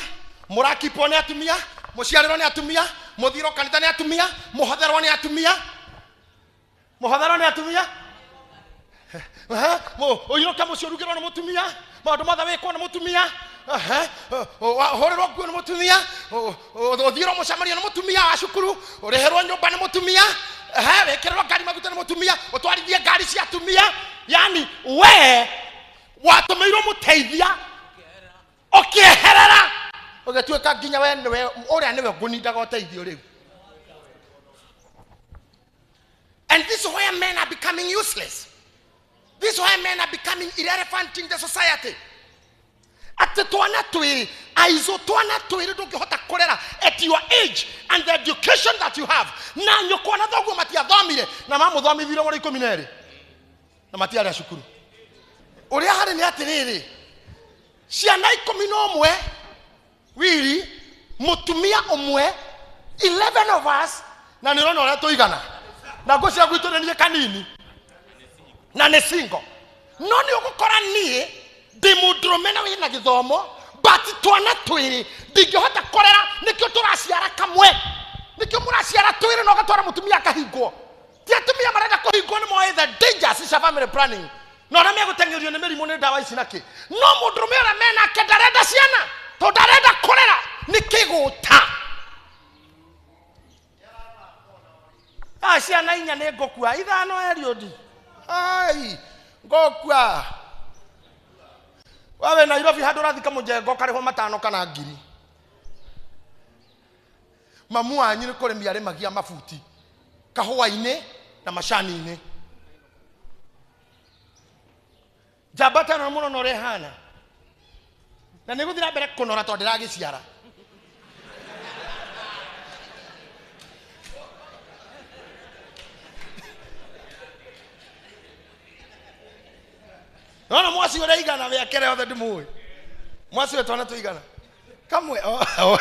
mũrakipwo nĩ atumia, mũciarĩrwo nĩ atumia, mũthirwo kanitha nĩ atumia, mũhotherwo nĩ atumia, mũhotherwo nĩ atumia. Ũinũke mũciĩ ũrugĩrwo nĩ mũtumia, maũndũ mothe wĩkwo nĩ mũtumia. Ũhũrĩrwo nguo nĩ mũtumia, ũthiĩrwo mũcemanio nĩ mũtumia wa cukuru, ũrĩhĩrwo nyũmba nĩ mũtumia, wĩkĩrĩrwo ngari maguta nĩ mũtumia, ũtwarithie ngari cia atumia. Yani we watũmĩirwo mũteithia ũkĩeherera, ũgĩtuĩka nginya we nĩwe ũrĩa nĩwe ngũnindaga ũteithio rĩu. And this is where men are becoming useless. This is why men are becoming irrelevant in the society. Atĩ twana twĩrĩ, aizo twana twĩrĩ ndũngĩhota kũrera at your age and the education that you have. Na nyũkwa na thoguo matiathomire na mamũthomithirie mũrĩ 12 na matiarĩ a cukuru. Ũrĩa harĩ nĩ atĩrĩrĩ, ciana 11 wiri, mũtumia ũmwe, 11 of us, na nĩ ũrona ũrĩa tũigana, na ngwĩciria gwitũ nĩ niĩ kanini na nĩ single. No nĩ ũgũkora niĩ ndĩ mũndũrũme na wĩna gĩthomo, but twana twĩrĩ ndingĩhota kũrera. Nĩkĩo tũraciara kamwe, nĩkĩo mũraciara twĩrĩ na ũgatwara mũtumia akahingwo. Ti atumia marenda kũhingwo, nĩ moĩ the dangers cia family planning na ũrĩa megũteng'erio nĩ mĩrimũ nĩ ndawa ici na kĩ. No mũndũrũme ũrĩa menake ndarenda ciana tondũ ndarenda kũrera, nĩ kĩgũta. Ciana 4 nĩ ngũkua, 5 Eliud. Ai, ngũkua. Wewe Nairobi handũ ũrathika mũjengo ũkarĩhwo 5 kana 1000. Mamu wanyu nĩ kũrĩmia arĩmagia mabuti kahũa-inĩ na macani-inĩ. Njamba ta ĩno mũno na ũrĩa ĩhana, na nĩ gũthiĩ na mbere kũnora tondũ ndĩragĩciara. Nona mwaci ũrĩa igana mĩaka ĩrĩa yothe ndĩmũĩ, mwaci ũyũ twana tũigana kamwe. Oh, oh.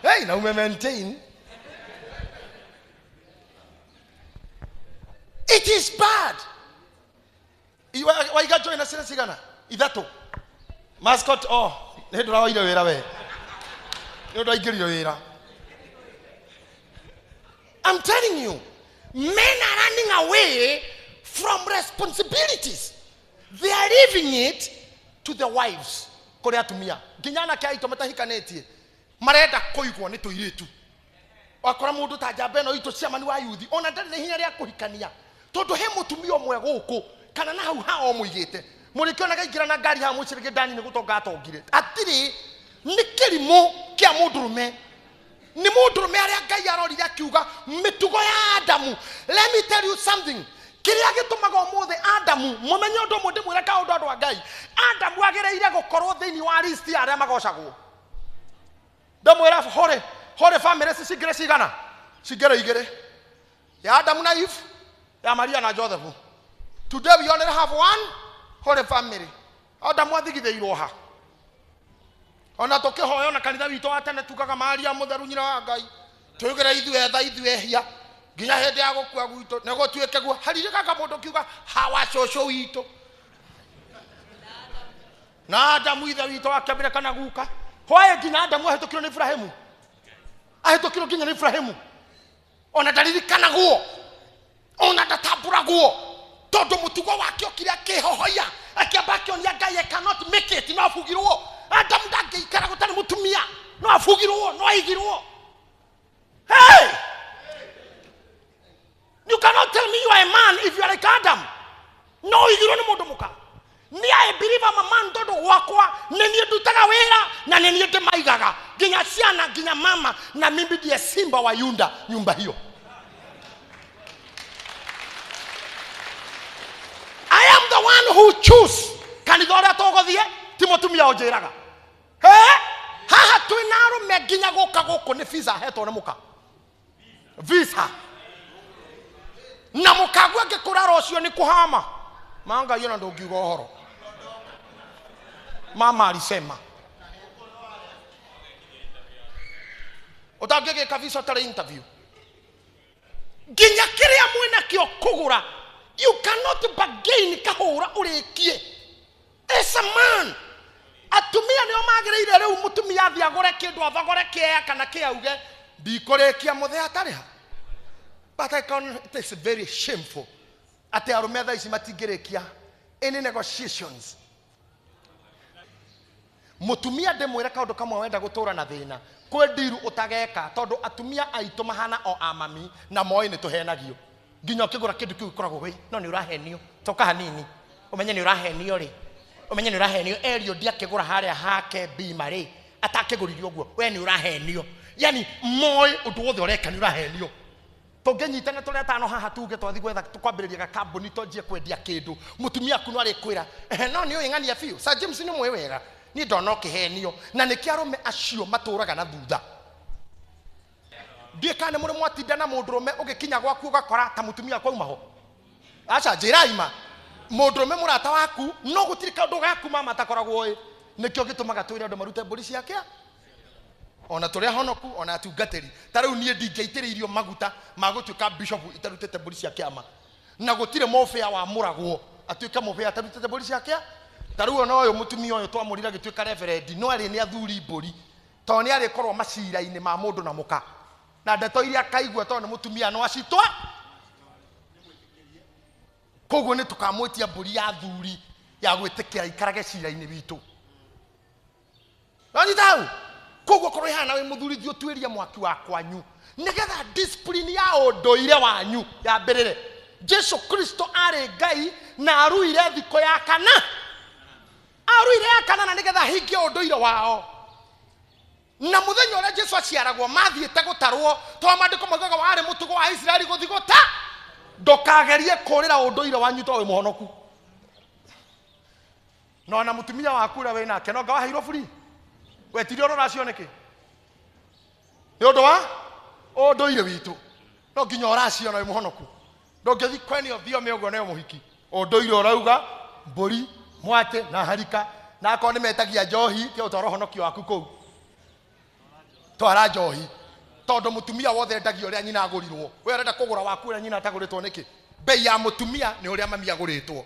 Hey, na ume maintain. It is bad. Waiga join na ciana cigana? 3. Mascot, oh, nĩ hĩndĩ ũraoire wĩra we. Nĩ ũndũ aingĩrire wĩra. I'm telling you, men are running away from responsibilities. They are leaving it to the wives. Kũrĩ atumia. Nginya anake aitũ matahikanĩtie marenda kũigwo nĩ tũirĩtu. Wakora mũndũ ta njamba ĩno itũ chairman wa youth, ona ndarĩ na ihinya rĩa kũhikania tondũ he mũtumia ũmwe gũkũ kana na hau hao mũigĩte. Mũrĩkĩonaga aingĩra na ngari haha mũcirĩge ndani nĩ gũtonga atongire. Atirĩ, nĩ kĩrimũ kĩa mũndũrũme. Nĩ mũndũrũme arĩa Ngai arorire akiuga mĩtugo ya Adamu. Let me tell you something. Kĩrĩa gĩtũmaga ũmũthĩ Adamu, mũmenye ũndũ ũmwe ndĩmwĩre kaũndũ andũ a Ngai, Adamu agĩrĩire gũkorwo thĩinĩ wa list ya arĩa magocagwo. Ndamwĩra hore hore family ici cingĩrĩ cigana? Cingĩrĩ 2. Ya Adamu na Eve, ya Maria na Joseph. Today we only have one holy family. Adamu athigithĩirwo ha? Ona tũkĩhoya ona kanitha witũ wa tene tugaga Maria mũtheru nyina wa Ngai, twĩgĩre ithuĩ etha ithuĩ ehia nginya hĩndĩ ya gũkua gwitũ nĩ gũtuĩke guo. Harirĩkaga mũndũ kiuga hawa cũcũ witũ na Adamu ithe witũ akĩambĩrĩria kana guka. Hwaĩ nginya Adamu ahĩtũkirwo nĩ Ibrahimu, ahĩtũkirwo nginya nĩ Ibrahimu, ona ndaririkanagwo, ona ndatambũragwo. Tondu mutugo wake okire akihohoia akiamba akionia Ngai I cannot make it, no abugirwo. Adamu ndangĩikara gũtarĩ mũtumia, no abugirwo, no aigirwo. Hey! You cannot tell me you are a man if you are like Adam. No ũigirwo nĩ mũndũ mũka. Ni I believe I'm a man tondu gwakwa nĩ niĩ ndutaga wĩra na nĩ niĩ ndĩmaigaga nginya ciana nginya mama, na mimi ndiye simba wa Yuda nyumba hiyo. I am the one who choose kanitha ũrĩa tũgũthiĩ, ti mũtumia ũnjĩraga. He? Haha twĩna arũme nginya gũka gũkũ nĩ visa ahetwo nĩ mũka. Visa. Na mũkagua angĩkũrara ũcio nĩ kũhama. Mangai ona ndũngiuga ũhoro. Mama alisema. Ũtangĩgĩka visa ũtarĩ interview. Nginya kĩrĩa mwĩnakĩo kũgũra, you cannot bargain kahũra ũrĩkie. As a man, atumia nĩo magĩrĩire rĩu mũtumia athiĩ agũre kĩndũ athogore kĩea kana kĩauge ndikũrĩkia mũthee atarĩha. But I can, it is very shameful atĩ arũme thaa ici matingĩrĩkia any negotiations. Mũtumia ndĩmwĩre kaũndũ kamwe wenda gũtũra na thĩna kwĩ ndiru ũtageka, tondũ atumia aitũ mahana o a mami na moĩ nĩ tũhenagio. Nginya ũkĩgũra kĩndũ kĩu gĩkoragwo wĩ no nĩ ũrahenio, toka hanini ũmenye nĩ ũrahenio rĩ, ũmenye nĩ ũrahenio. Erio ndiakĩgũra harĩa hake bima rĩ, atakĩgũrire ũguo, we nĩ ũrahenio. Yani moĩ ũndũ wothe ũreka nĩ ũrahenio. Tũngĩnyitana tũrĩ atano haha tuge twathi gwetha kwambĩrĩria gakambuni twanjie kwendia kĩndũ, mũtumia aku no arĩkwĩra ehe, no nĩ ũĩ ng'ania biũ Sir James nĩ mũĩ wega, niĩ ndona ũkĩhenio. Na nĩkĩo arũme acio matũraga na thutha. Ndiũĩ kana nĩ mũrĩ mwatinda na mũndũrũme ũgĩkinya gwaku ũgakora ta mũtumia waku auma ho. Aca njĩra ima mũndũrũme mũrata waku no gũtirĩ kaũndũ gaku mama atakoragwo ĩ. Nĩkĩo gĩtũmaga twĩre andũ marute mbũri ciake ona tũrĩa honoku ona atungatĩri. Ta rĩu niĩ ndingĩaitĩrĩirio maguta ma gũtuĩka bishop itarutĩte mbũri cia kĩama, na gũtirĩ mũbĩa wamũragwo atuĩke mũbĩa atarutĩte mbũri cia kĩa. Ta rĩu ona ũyũ mũtumia ũyũ twamũrire agĩtuĩka reverend, no arĩ nĩ athuri mbũri, tondũ nĩ arĩkorwo macira-inĩ ma mũndũ na mũka, na ndeto iria akaigua tondũ nĩ mũtumia no acitwa. Koguo nĩ tũkamwĩtia mbũri ya athuri ya gwĩtĩkĩra ikarage cira-inĩ witũ. Wanyita hau? Koguo korwo ihana wĩ mũthuri thiĩ ũtuĩrie mwaki wa kwanyu nĩgetha discipline ya ũndũire wanyu yambĩrĩre. Jesu Kristo arĩ Ngai na aruire thikũ ya kana, aruire ya kana na nĩgetha ahingie ũndũire wao. Na mũthenya ũrĩa Jesu aciaragwo mathiĩte gũtarwo, tondũ maandĩko maugaga warĩ mũtugo wa Isiraeli gũthiĩ gũta. Ndũkagerie kũrĩra ũndũire wanyu tondũ wĩ mũhonoku. No na mũtumia waku ũrĩa wĩ nake no nga waheirwo free, wetirie ũrora cio nĩkĩ? Nĩ ũndũ wa ũndũire witũ, no nginya ũraciona wĩ mũhonoku. Ndũngĩthiĩ kwenio thiome ũguo nĩyo mũhiki. Ũndũire ũrauga mbũri, mwatĩ na harika, na akorwo nĩ metagia njohi, tiga gũtwara ũhonokio waku kũu. Twara njohi, tondũ mũtumia wothe endagia ũrĩa nyina agũrirwo. We ũrenda kũgũra waku ũrĩa nyina atagũrĩtwo nĩkĩ? Bei ya mũtumia nĩ ũrĩa mami agũrĩtwo.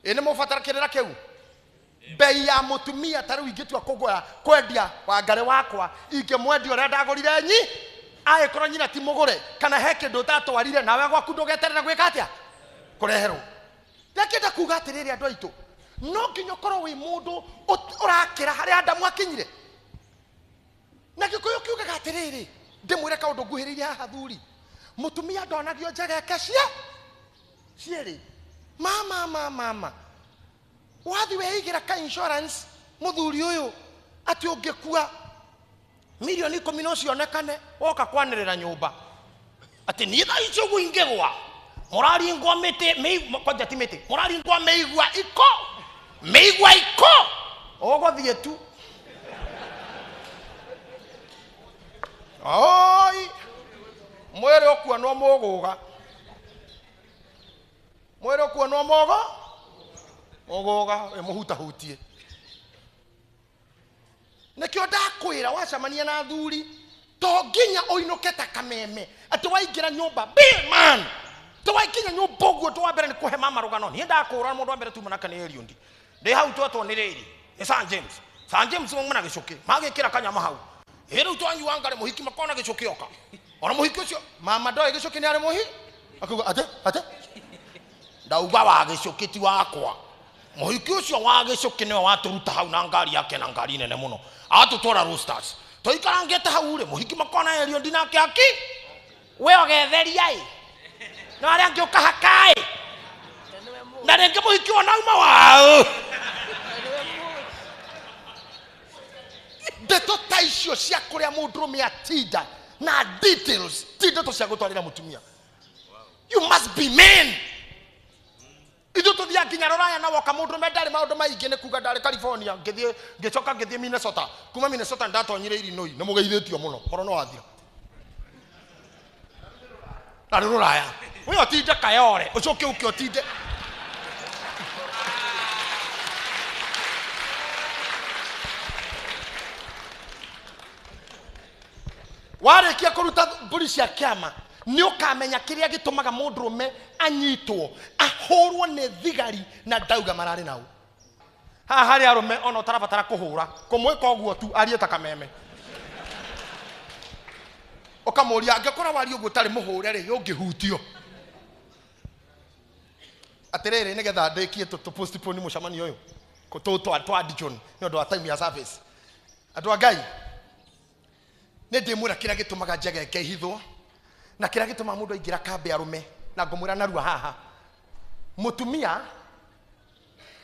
Ĩ nĩ mũbatara kĩrĩra kĩu? Bei ya mũtumia ta rĩu ingĩtua kũgũra kwendia wangarĩ wakwa, ingĩmwendia ũrĩa ndagũrire nyi, angĩkorwo nyina ti mũgũre kana he kĩndũ ũtatwarire, nawe gwaku ndũgeterere gwĩka atĩa? Kũreherwo. Ndakĩenda kuga atĩrĩrĩ andũ aitũ, no nginya ũkorwo wĩ mũndũ ũrakĩra harĩa Adamu akinyire. Na Gĩkũyũ kiugaga atĩrĩrĩ, ndĩmwĩre kaũndũ nguhĩrĩirie haha thuri, mũtumia ndonagio njegeke cia cierĩ. Mama, mama, mama, wathi weigĩra ka insurance mũthuri ũyũ atĩ ũngĩkua milioni 10 no cionekane woka kwanĩrĩra nyũmba atĩ niĩ thaa ici ũguo ingĩgwa mũraringwo mĩtĩ kwanja ti mĩtĩ, mũraringwo mĩigua iko, mĩigua iko, ũgũthiĩ tu. Oi, mwĩrĩ ũkuonwo mũgũga, mwĩrĩ ũkuonwo mũgũ mũgũga wĩ mũhutahutie. Nĩkĩo ndakwĩra wacemania na athuri to nginya ũinũke ta kameme atĩ waingĩra nyũmba be man, to waingĩra nyũmba ũguo ũndũ wa mbere nĩ kũhe mama rũgano. Niĩ ndakũra mũndũ wa mbere tuma nake nĩ Eliundi, ndĩ hau twetwo nĩ rĩrĩ nĩ Sir James. Sir James mauma na gĩcũkĩ magĩkĩra kanyama hau, ĩ rĩu twanyua ngarĩ mũhiki makona gĩcũkĩ oka, ona mũhiki ũcio mama ndoĩ gĩcũkĩ nĩ arĩ mũhi, akauga atĩ atĩ Ndauga wa gĩcũkĩ ti wakwa. Mũhiki ũcio wa gĩcũkĩ nĩwe watũruta hau na ngari yake, na ngari nene mũno, atũtwara Roasters. Tũikarangĩte hau rĩ, mũhiki makona Eliud nake aki we ũgetheria ĩ na arĩa angĩ ũkahaka ĩ, na rĩngĩ mũhiki wona auma wao. Ndeto ta icio cia kũrĩa mũndũrũme atinda na details ti ndeto cia gũtwarĩra mũtumia. You must be men. Ithuĩ tũthiaga nginya rũraya na woka mũndũrũme ndarĩ maũndũ maingĩ, nĩ kuga ndarĩ California, ngĩthiĩ ngĩcoka ngĩthiĩ Minnesota, kuma Minnesota ndatonyire Illinois, nĩ mũgeithĩtio mũno, horo no wathira. Narĩ rũraya we ũtinde Kayore, ũcoke ũke ũtinde warĩkia kũruta mbũri cia kĩama, nĩ ũkamenya kĩrĩa gĩtũmaga mũndũrũme anyitwo ahũrwo nĩ thigari na ndauga mararĩ nao. Haha harĩ arũme ona ũtarabatara kũhũra, kũmwĩka ũguo tu arie ta kameme, ũkamũria angĩkorwo waria ũguo ũtarĩ mũhũre rĩ, ũngĩhutio atĩrĩrĩ. Nĩgetha ndĩkie tũ postpone mũcemanio ũyũ tũ adjourn nĩ ũndũ wa time ya service. Andũ a Ngai, nĩ ndĩmwĩra kĩrĩa gĩtũmaga njegeke ihithwo na kĩrĩa gĩtũmaga mũndũ aingĩra kambĩ arũme, na ngũmwĩra narua haha. Mũtumia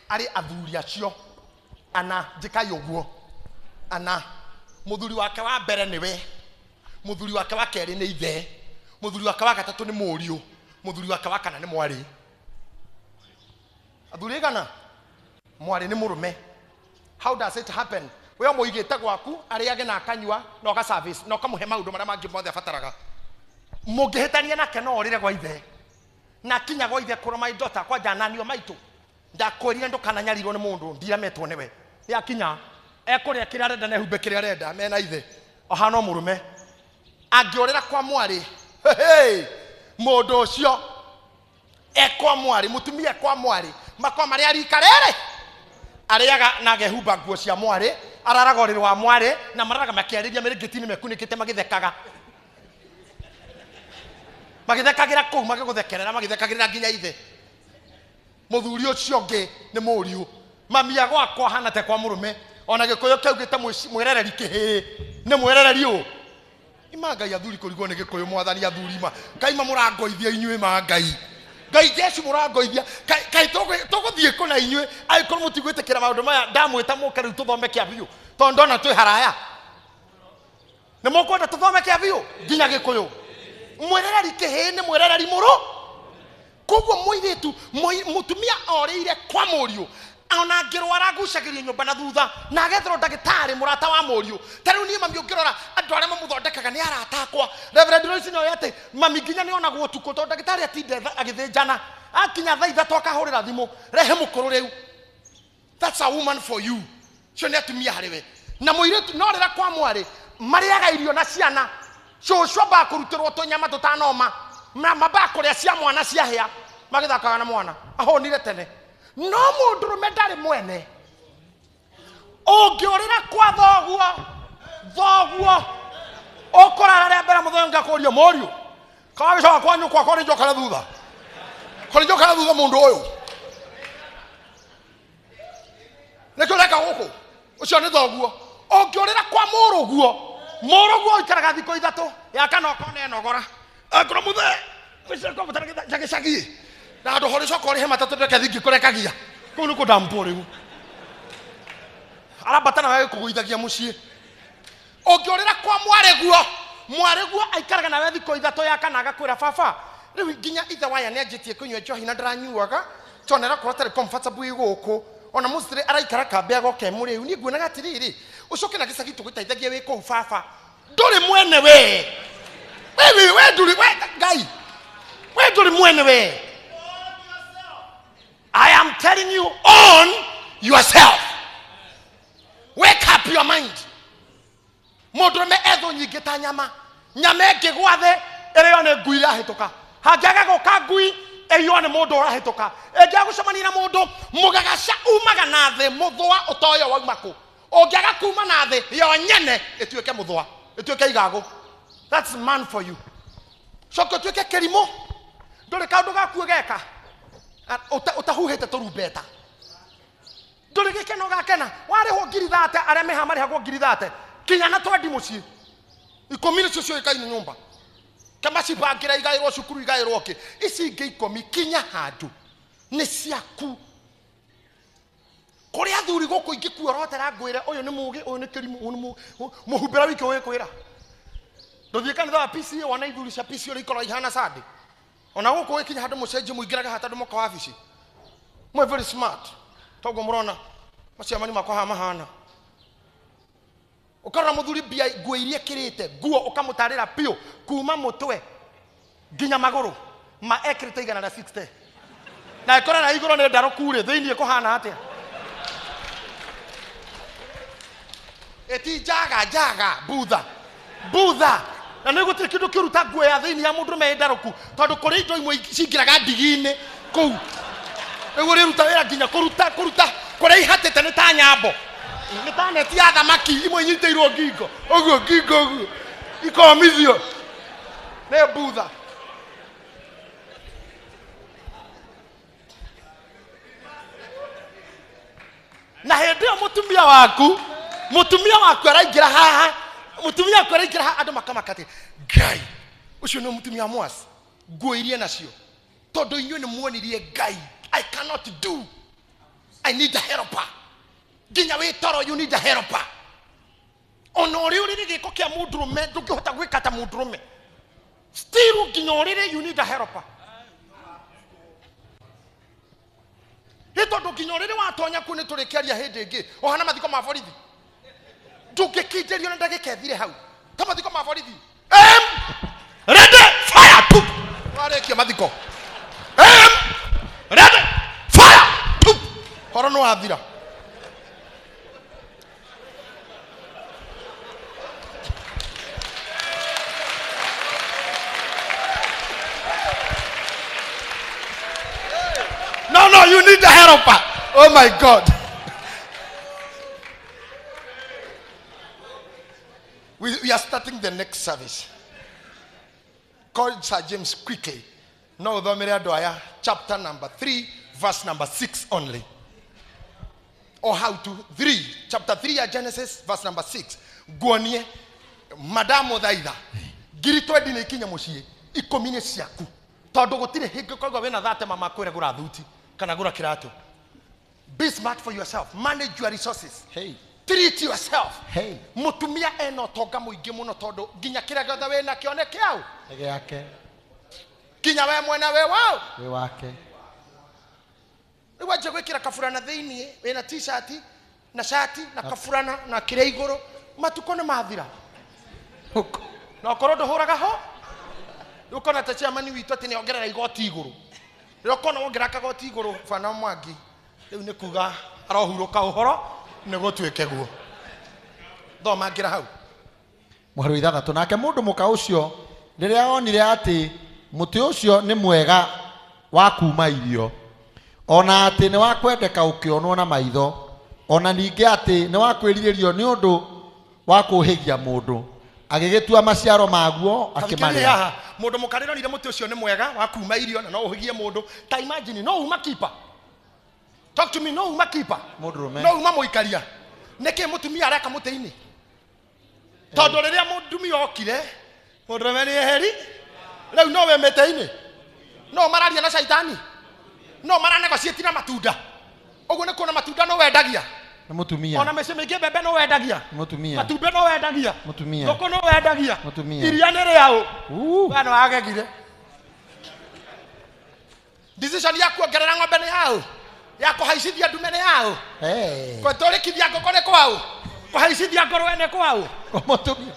arĩ athuri acio ana, njĩkai ũguo ana. Mũthuri wake wa mbere nĩwe, mũthuri wake wa kerĩ nĩ ithe, mũthuri wake wa gatatũ nĩ mũriũ, mũthuri wake wa kana nĩ mwarĩ. Athuri aigana? Mwarĩ nĩ mũrũme. How does it happen? We ũmũigĩte gwaku arĩage na akanyua na ũga service na ũkamũhe maũndũ marĩa mangĩ mothe abataraga. Mũngĩhĩtania nake no ũrĩre gwa ithe, na kinya gwa ithe kũrwo my daughter kwanja ananio maitũ, ndakwĩrire ndũkananyarirwo nĩ mũndũ, ndirametwo nĩwe. Yakinya ekũrĩa kĩrĩa arenda na ehumbe kĩrĩa arenda mena ithe, ahana o mũrũme. Angĩũrĩra kwa mwarĩ, hey, mũndũ ũcio ekwa mwarĩ, mũtumia ekwa mwarĩ, makwa marĩa arika rĩrĩ arĩaga na agehumba nguo cia mwarĩ, araraga ũrĩrĩ wa mwarĩ, na mararaga makĩarĩria mĩrĩngĩti-inĩ mekunĩkĩte, magĩthekaga, magĩthekagĩra kũu, magĩgũthekerera, magĩthekagĩrĩra nginya ithe. Mũthuri ũcio ũngĩ nĩ mũriũ. Mamia gwakwa hana te kwa mũrũme. Ona gĩkũyũ kĩaugĩte mwĩrereri kĩhĩĩ nĩ mwĩrereri ũ ima Ngai. Athuri kũrigwo nĩ gĩkũyũ, mwathani, athuri ma kaima mũrangoithia inyuĩ ma Ngai, Ngai Jesu mũrangoithia. Kaĩ tũgũthiĩ kũna inyuĩ angĩkorwo mũtigwĩtĩkĩra maũndũ maya? Ndamwĩta mũke rĩu tũthome kĩa biũ, tondũ ndona twĩ haraya. Nĩ mũkwenda tũthome kĩa biũ nginya gĩkũyũ? Mwĩrereri kĩhĩĩ nĩ mwĩrereri mũrũ. Koguo mũirĩtu mũtumia orĩire kwa mũriũ, ona angĩrwara agucagĩrio nyũmba na thutha na agetherwo ndagĩtarĩ mũrata wa mũriũ. Ta rĩu niĩ mami ũngĩrora andũ arĩa mamũthondekaga nĩ arata akwa. Reverend Lois nĩoĩ atĩ mami nginya nĩ onagwo ũtukũ, tondũ ndagĩtarĩ atinde agĩthĩnjana, akinya thaa 3 akahũrĩra thimũ, rehe mũkũrũ rĩu. That's a woman for you. Cio nĩ atumia harĩ we. Na mũirĩtu no rĩra kwa mwarĩ marĩaga irio na ciana. Cũcũ ambaga kũrutĩrwo tũnyama tũtanoma, na mambaga kũrĩa cia mwana ciahĩa, magĩthakaga na mwana ahũnire tene. No mũndũrũme ndarĩ mwene. Ũngĩũrĩra kwa thoguo, thoguo ũkũrara rĩa mbere mũthenya ngakũria mũriũ kawagĩcoka kwa nyũkwa kũrĩ njoka na thutha, kũrĩ njoka na thutha. Mũndũ ũyũ nĩkĩo ũreka gũkũ, ũcio nĩ thoguo. Ũngĩũrĩra kwa mũrũguo, mũrũguo ũikaraga thikũ 3, ya kana ũkona enogora akorwo mũthee gĩcagi na handũ ho rĩcoka ũrĩhe matatũ ndeke thingi kũrekagia kũu nĩ kũdampwo. Rĩu arambata nawe agĩkũgũithagia mũciĩ. Ũngĩũrĩra kwa mwarĩguo, mwarĩguo aikaraga nawe thikũ 3, ya kana agakwĩra, baba, rĩu nginya ithe waya nĩ anjĩtie kũnyua njohi na ndaranyuaga, tondũ nĩarakorwo atarĩ comfortable ĩ gũkũ, ona mostly araikara kambĩ agoka e mũrĩu. Niĩ nguonaga atĩrĩrĩ, ũcoke na gĩcagi tũgũteithagie wĩ kũu. Baba, ndũrĩ mwene we, we we ndũrĩ we Ngai, we ndũrĩ mwene we. I am telling you, own yourself. Wake up your mind. Mũndũrũme ethũ nyingĩ ta nyama. Nyama ĩngĩgwa thĩ ĩrĩo nĩ ngui irahĩtũka, hangĩaga gũka ngui ĩiywo nĩ mũndũ ũrahĩtũka. Ĩngĩaga gũcemania na mũndũ, mũgagaca umaga na thĩ, mũthũa ũtoyo wauma kũ. Ũngĩaga kuma na thĩ yo nyene ĩtuĩke mũthũa, ĩtuĩke igagũ. That's man for you. Coke ũtuĩke kĩrimũ, ndũrĩ kaũndũ gaku ũgeka. Ũtahuhĩte tũrumbeta. Ndũrĩ gĩkeno gakena. Warĩhwo ngiri 30, arĩa meha marĩhagwo ngiri 30. Kinya na twendi mũciĩ. 10 nĩcio ciũĩkaine nyũmba. Kama cibangĩra igaĩrwo cukuru, igaĩrwo kĩ. Ici ingĩ 10 kinya handũ nĩ ciaku. Kũrĩ athuri gũkũ ingĩkuorotera ngwĩre ũyũ nĩ mũgĩ, ũyũ nĩ kĩrimũ, ũyũ nĩ mũhumbĩra wiki ũyũ kwĩra. Ndũthiĩ kanitha wa PCA wona ithuri cia PCA ũrĩa ikoragwo ihana Sunday. Ona gũkũ gĩkinya handũ mũcenjie mũingĩraga haha tondũ moka wabici. Mwe very smart. Toguo mũrona maciamani makwa haha mahana. Ũkarora mũthuri mbia nguo iria ekĩrĩte, nguo ũkamũtarĩra biũ kuma mũtwe nginya magũrũ ma ekĩrĩte igana rĩa 60. Na ĩkora na igũrũ nĩ ndarũku rĩ, thĩinĩ kũhana atĩa? Ĩti njaga njaga butha butha. Na nĩ gũtirĩ kĩndũ kĩũru ta nguo ya thĩinĩ ya mũndũrũme ĩ ndarũku, tondũ kũrĩ indo imwe cingĩraga ndigi-inĩ kũu. Rĩu ũrĩruta wĩra nginya kũruta kũruta kũrĩa ihatĩte nĩ ta nyambo, nĩ ta neti ya thamaki imwe inyitĩirwo ngingo ũguo, ngingo ũguo ikomithio nĩ butha. Na hĩndĩ ĩyo mũtumia waku araingĩra haha, mũtumia waku araingĩra haha, andũ makamaka atĩ Ngai ũcio nĩ mũtumia wa Mwasi, nguo iria nacio, tondũ inyuĩ nĩ muonirie Ngai I cannot do, I need a helper. Nginya wĩ toro you need a helper. Ona ũrĩ ũrĩrĩ gĩko kĩa mũndũrũme ndũngĩhota gwĩka ta mũndũrũme, still nginya ũrĩrĩ you need a helper. Nĩ tondũ nginya ũrĩrĩ watonya kuo nĩ tũrĩkĩaria hĩndĩ ĩngĩ, ũhana mathiko ma borithi, ndũngĩkindĩrio na ndagĩka ĩthire hau ta mathiko ma borithi. Aim, ready, fire, pum. Warĩkia mathiko, aim, ready, fire, pum. Horo nĩ wathira. No, no, you need a helper. Oh my God. We are starting the next service. Call Sir James quickly. No, ũthomere andũ aya chapter number 3, verse number 6 only. Or how to 3, chapter 3 ya Genesis, verse number 6. Nguonie, madamu thaitha, ngiri twendi nĩ ikinya mũciĩ, 10 nĩ ciaku. Tondũ gũtirĩ hingo ũkaigua wĩna thate mama akwĩre gũra thuti kana gũra kĩratũ. Be smart for yourself. Manage your resources. Hey. Treat yourself. Hey. Mũtumia ena ũtonga mũingĩ mũno tondũ nginya kĩrĩa gĩothe wĩna kĩo nĩ kĩau. Nĩ gĩake. Nginya we mwene wĩ wao. Wĩ wake. Rĩu wanjia gwĩkĩra kaburana thĩiniĩ, wĩna t-shirt na shati na kaburana na kĩrĩa igũrũ, matukũ nĩ mathira. Na okorwo ndũhũraga ho, rĩu ũkona ta chairman witũ atĩ nĩ ongerera igoti igũrũ. Rĩrĩa ũkona wongerera kagoti igũrũ, bana Mwangi, rĩu nĩ kuga arohurũka ũhoro nĩ gũtuĩke guo. Thoma ngĩra hau. Mũhari wa 6, nake mũndũ mũka ũcio rĩrĩa onire atĩ mũtĩ ũcio nĩ mwega wa kuma irio, ona atĩ nĩ wa kwendeka ũkĩonwo na maitho, ona ningĩ atĩ nĩ wa kwĩrirĩrio nĩ ũndũ wa kũũhĩgia mũndũ, agĩgĩtua maciaro maguo Thikĩrĩria akĩmarĩa. Haha mũndũ mũka rĩronire mũtĩ ũcio nĩ mwega wa kuma irio na no ũhĩgie mũndũ. Ta imagine, no uma keeper. Talk to me, no uma keeper. Mũndũrũme. No uma mũikaria. Nĩkĩ mũtumia areka mũtĩ-inĩ? Tondũ rĩrĩa mũtumia okire, mũndũrũme nĩ eheri. Rĩu no we mĩtĩ-inĩ. No mararia na caitani. No maranegotiate na matunda. Ũguo nĩ kuona matunda no wendagia. Nĩ mũtumia. Ona mĩciĩ mĩingĩ mbembe no wendagia. Nĩ mũtumia. Matumbĩ no wendagia. Mũtumia. Ngũkũ no wendagia. Mũtumia. Iria nĩ rĩaũ. Uu. We nĩ wagegire. Decision ya kuongerera ng'ombe nĩ yaũ. Ya kũhaicithia ndume nĩ yaũ. Hey. Gũtũrĩkithia ngũkũ nĩ kwaũ. Kũhaicithia ngũrwe nĩ kwaũ. Mũtumia.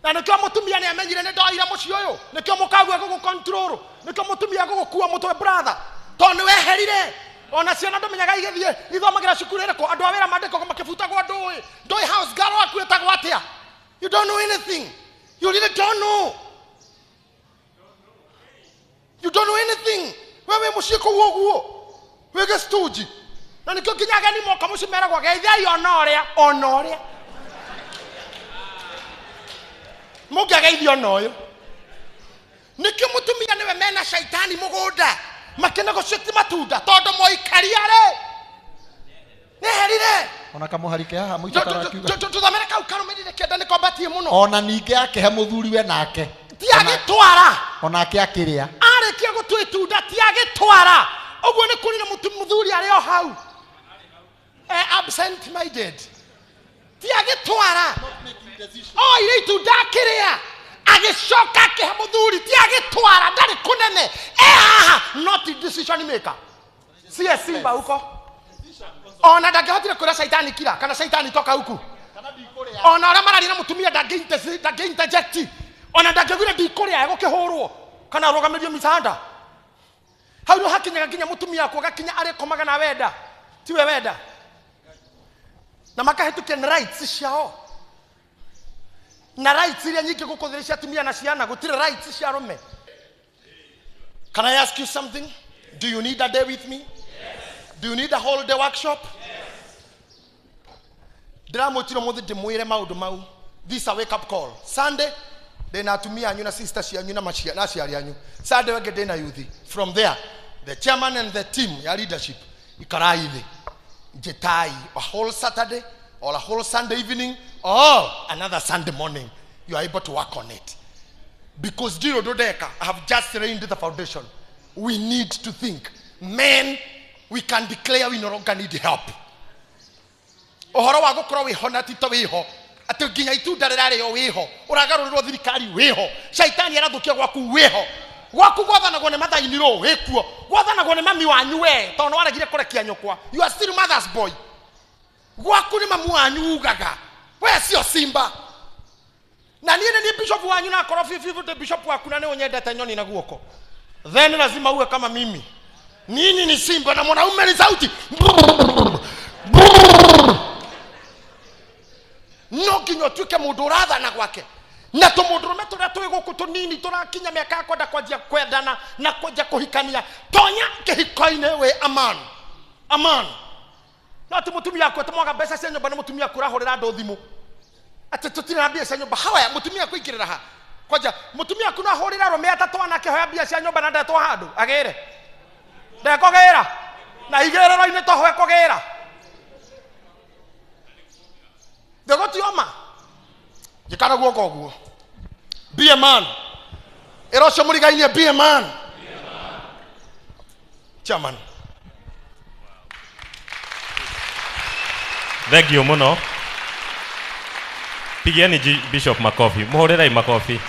Na nĩkĩo mũtumia nĩ amenyire nĩ ndoire mũciĩ ũyũ, nĩkĩo mũkaguo gũgũ control, nĩkĩo mũtumia gũgũkua mũtwe brother, tondũ nĩ weherire. Ona ciana ndũmenyaga igĩthiĩ ithomagĩra cukuru ĩrĩkũ, andũ a wĩra mandĩkagwo makĩbutagwo ndũĩ, ndũĩ house girl waku ĩtagwo atĩa. You don't know anything. You really don't know. You don't know anything. Wewe mũciĩ kũu ũguo wĩ gĩctunji, na nĩkĩo nginya ageni moka mũciĩ meragwo geithiai ona ũrĩa, ona ũrĩa mũngĩageithio ona ũyũ. Nĩkĩo mũtumia nĩwe mena shaitani mũgũnda makĩnegotiate matunda tondũ mũikaria rĩ nĩeherire. Ona kamũhari ke haha mũico karakiuga. Tũthomere kau karũmĩrĩire kĩenda nĩko mbatie mũno. Ona ningĩ akĩhe mũthuriwe nake. Ti agĩtwara. Onake akĩrĩa. Arĩkia gũtua itunda ti agĩtwara. Ũguo nĩ kũrĩ na mũthuri arĩ o hau. Absent minded. Ti agĩtwara. Oire itunda akĩrĩa. Agĩcoka akĩhe mũthuri ti agĩtwara ndarĩ kũnene. Haha not decision maker. Sie simba huko. Ona ndangĩhotire kwĩra caitani kira kana caitani toka huku. Ona ũrĩa mararia na mũtumia ndangĩ interject. Ona ndangĩaugire ndikũrĩa egũkĩhũrwo kana arũgamĩrio micanda. Hau nĩ hakinyaga nginya mũtumia waku agakinya arĩkomaga na wenda tiwe wenda na makahĩtũkia na rights ciao na rights iria nyingĩ gũkũ thĩ cia atumia na ciana gũtirĩ rights cia arũme. Can I ask you something? Do you need a day with me? Yes. Do you need a whole day workshop? Yes. Ndĩramwĩtire ũmũthĩ ndĩmwĩre maũndũ mau. This is a wake up call. Sunday ndĩna atumia anyu na sister cianyu na aciari anyu. Sunday wenge ndĩna youth. From there, the chairman and the team ya leadership ikarai thĩ. Njĩtai a whole Saturday or a whole Sunday evening or another Sunday morning. You are able to work on it. Because Jiro Dodeka, I have just laid the foundation. We need to think. Men, we can declare we no longer need help. Ũhoro wa gũkorwo wĩho na ti to wĩho atĩ nginya itunda rĩrarĩo wĩho ũragarũrĩrwo thirikari wĩho caitani arathũkia gwaku wĩho gwaku gwathanagwo nĩ mathainirwo wĩkuo gwathanagwo nĩ mami wanyu we tondũ nĩwaregire kũrekia nyũkwa. You are still mother's boy. Gwaku nĩ mamu wanyu ugaga we sio simba na niĩ nĩ niĩ bishop wanyu na akorwo bibi ndĩ bishop waku na nĩ ũnyendete nyoni na guoko then lazima uwe kama mimi. Nini ni simba na mwanaume ni sauti no nginya ũtuĩke mũndũ ũrathana gwake na tũmũndũrũme tũrĩa twĩ gũkũ tũnini tũrakinya mĩaka ya kwenda kwanjia kwendana na kwanjia kũhikania tonya kĩhiko-inĩ wĩ aman aman no ti mũtumia waku atĩ mwaga mbeca cia nyũmba nĩ mũtumia waku ũrahũrĩra andũ thimũ atĩ tũtirĩ na mbia cia nyũmba haya mũtumia waku aingĩrĩra ha kwanja mũtumia waku no ahũrĩre arũme atatũ ana akĩhoya mbia cia nyũmba na ndetwo handũ agĩre ndekũgĩra na igĩrĩro-inĩ toho ekũgĩra thĩgũtioma njĩkana guoko ũguo. Be a man. Ĩra ũcio mũrigainie be a man. Chairman. Thank you mũno. Pigieni Bishop makofi. Muhũrĩrei makofi.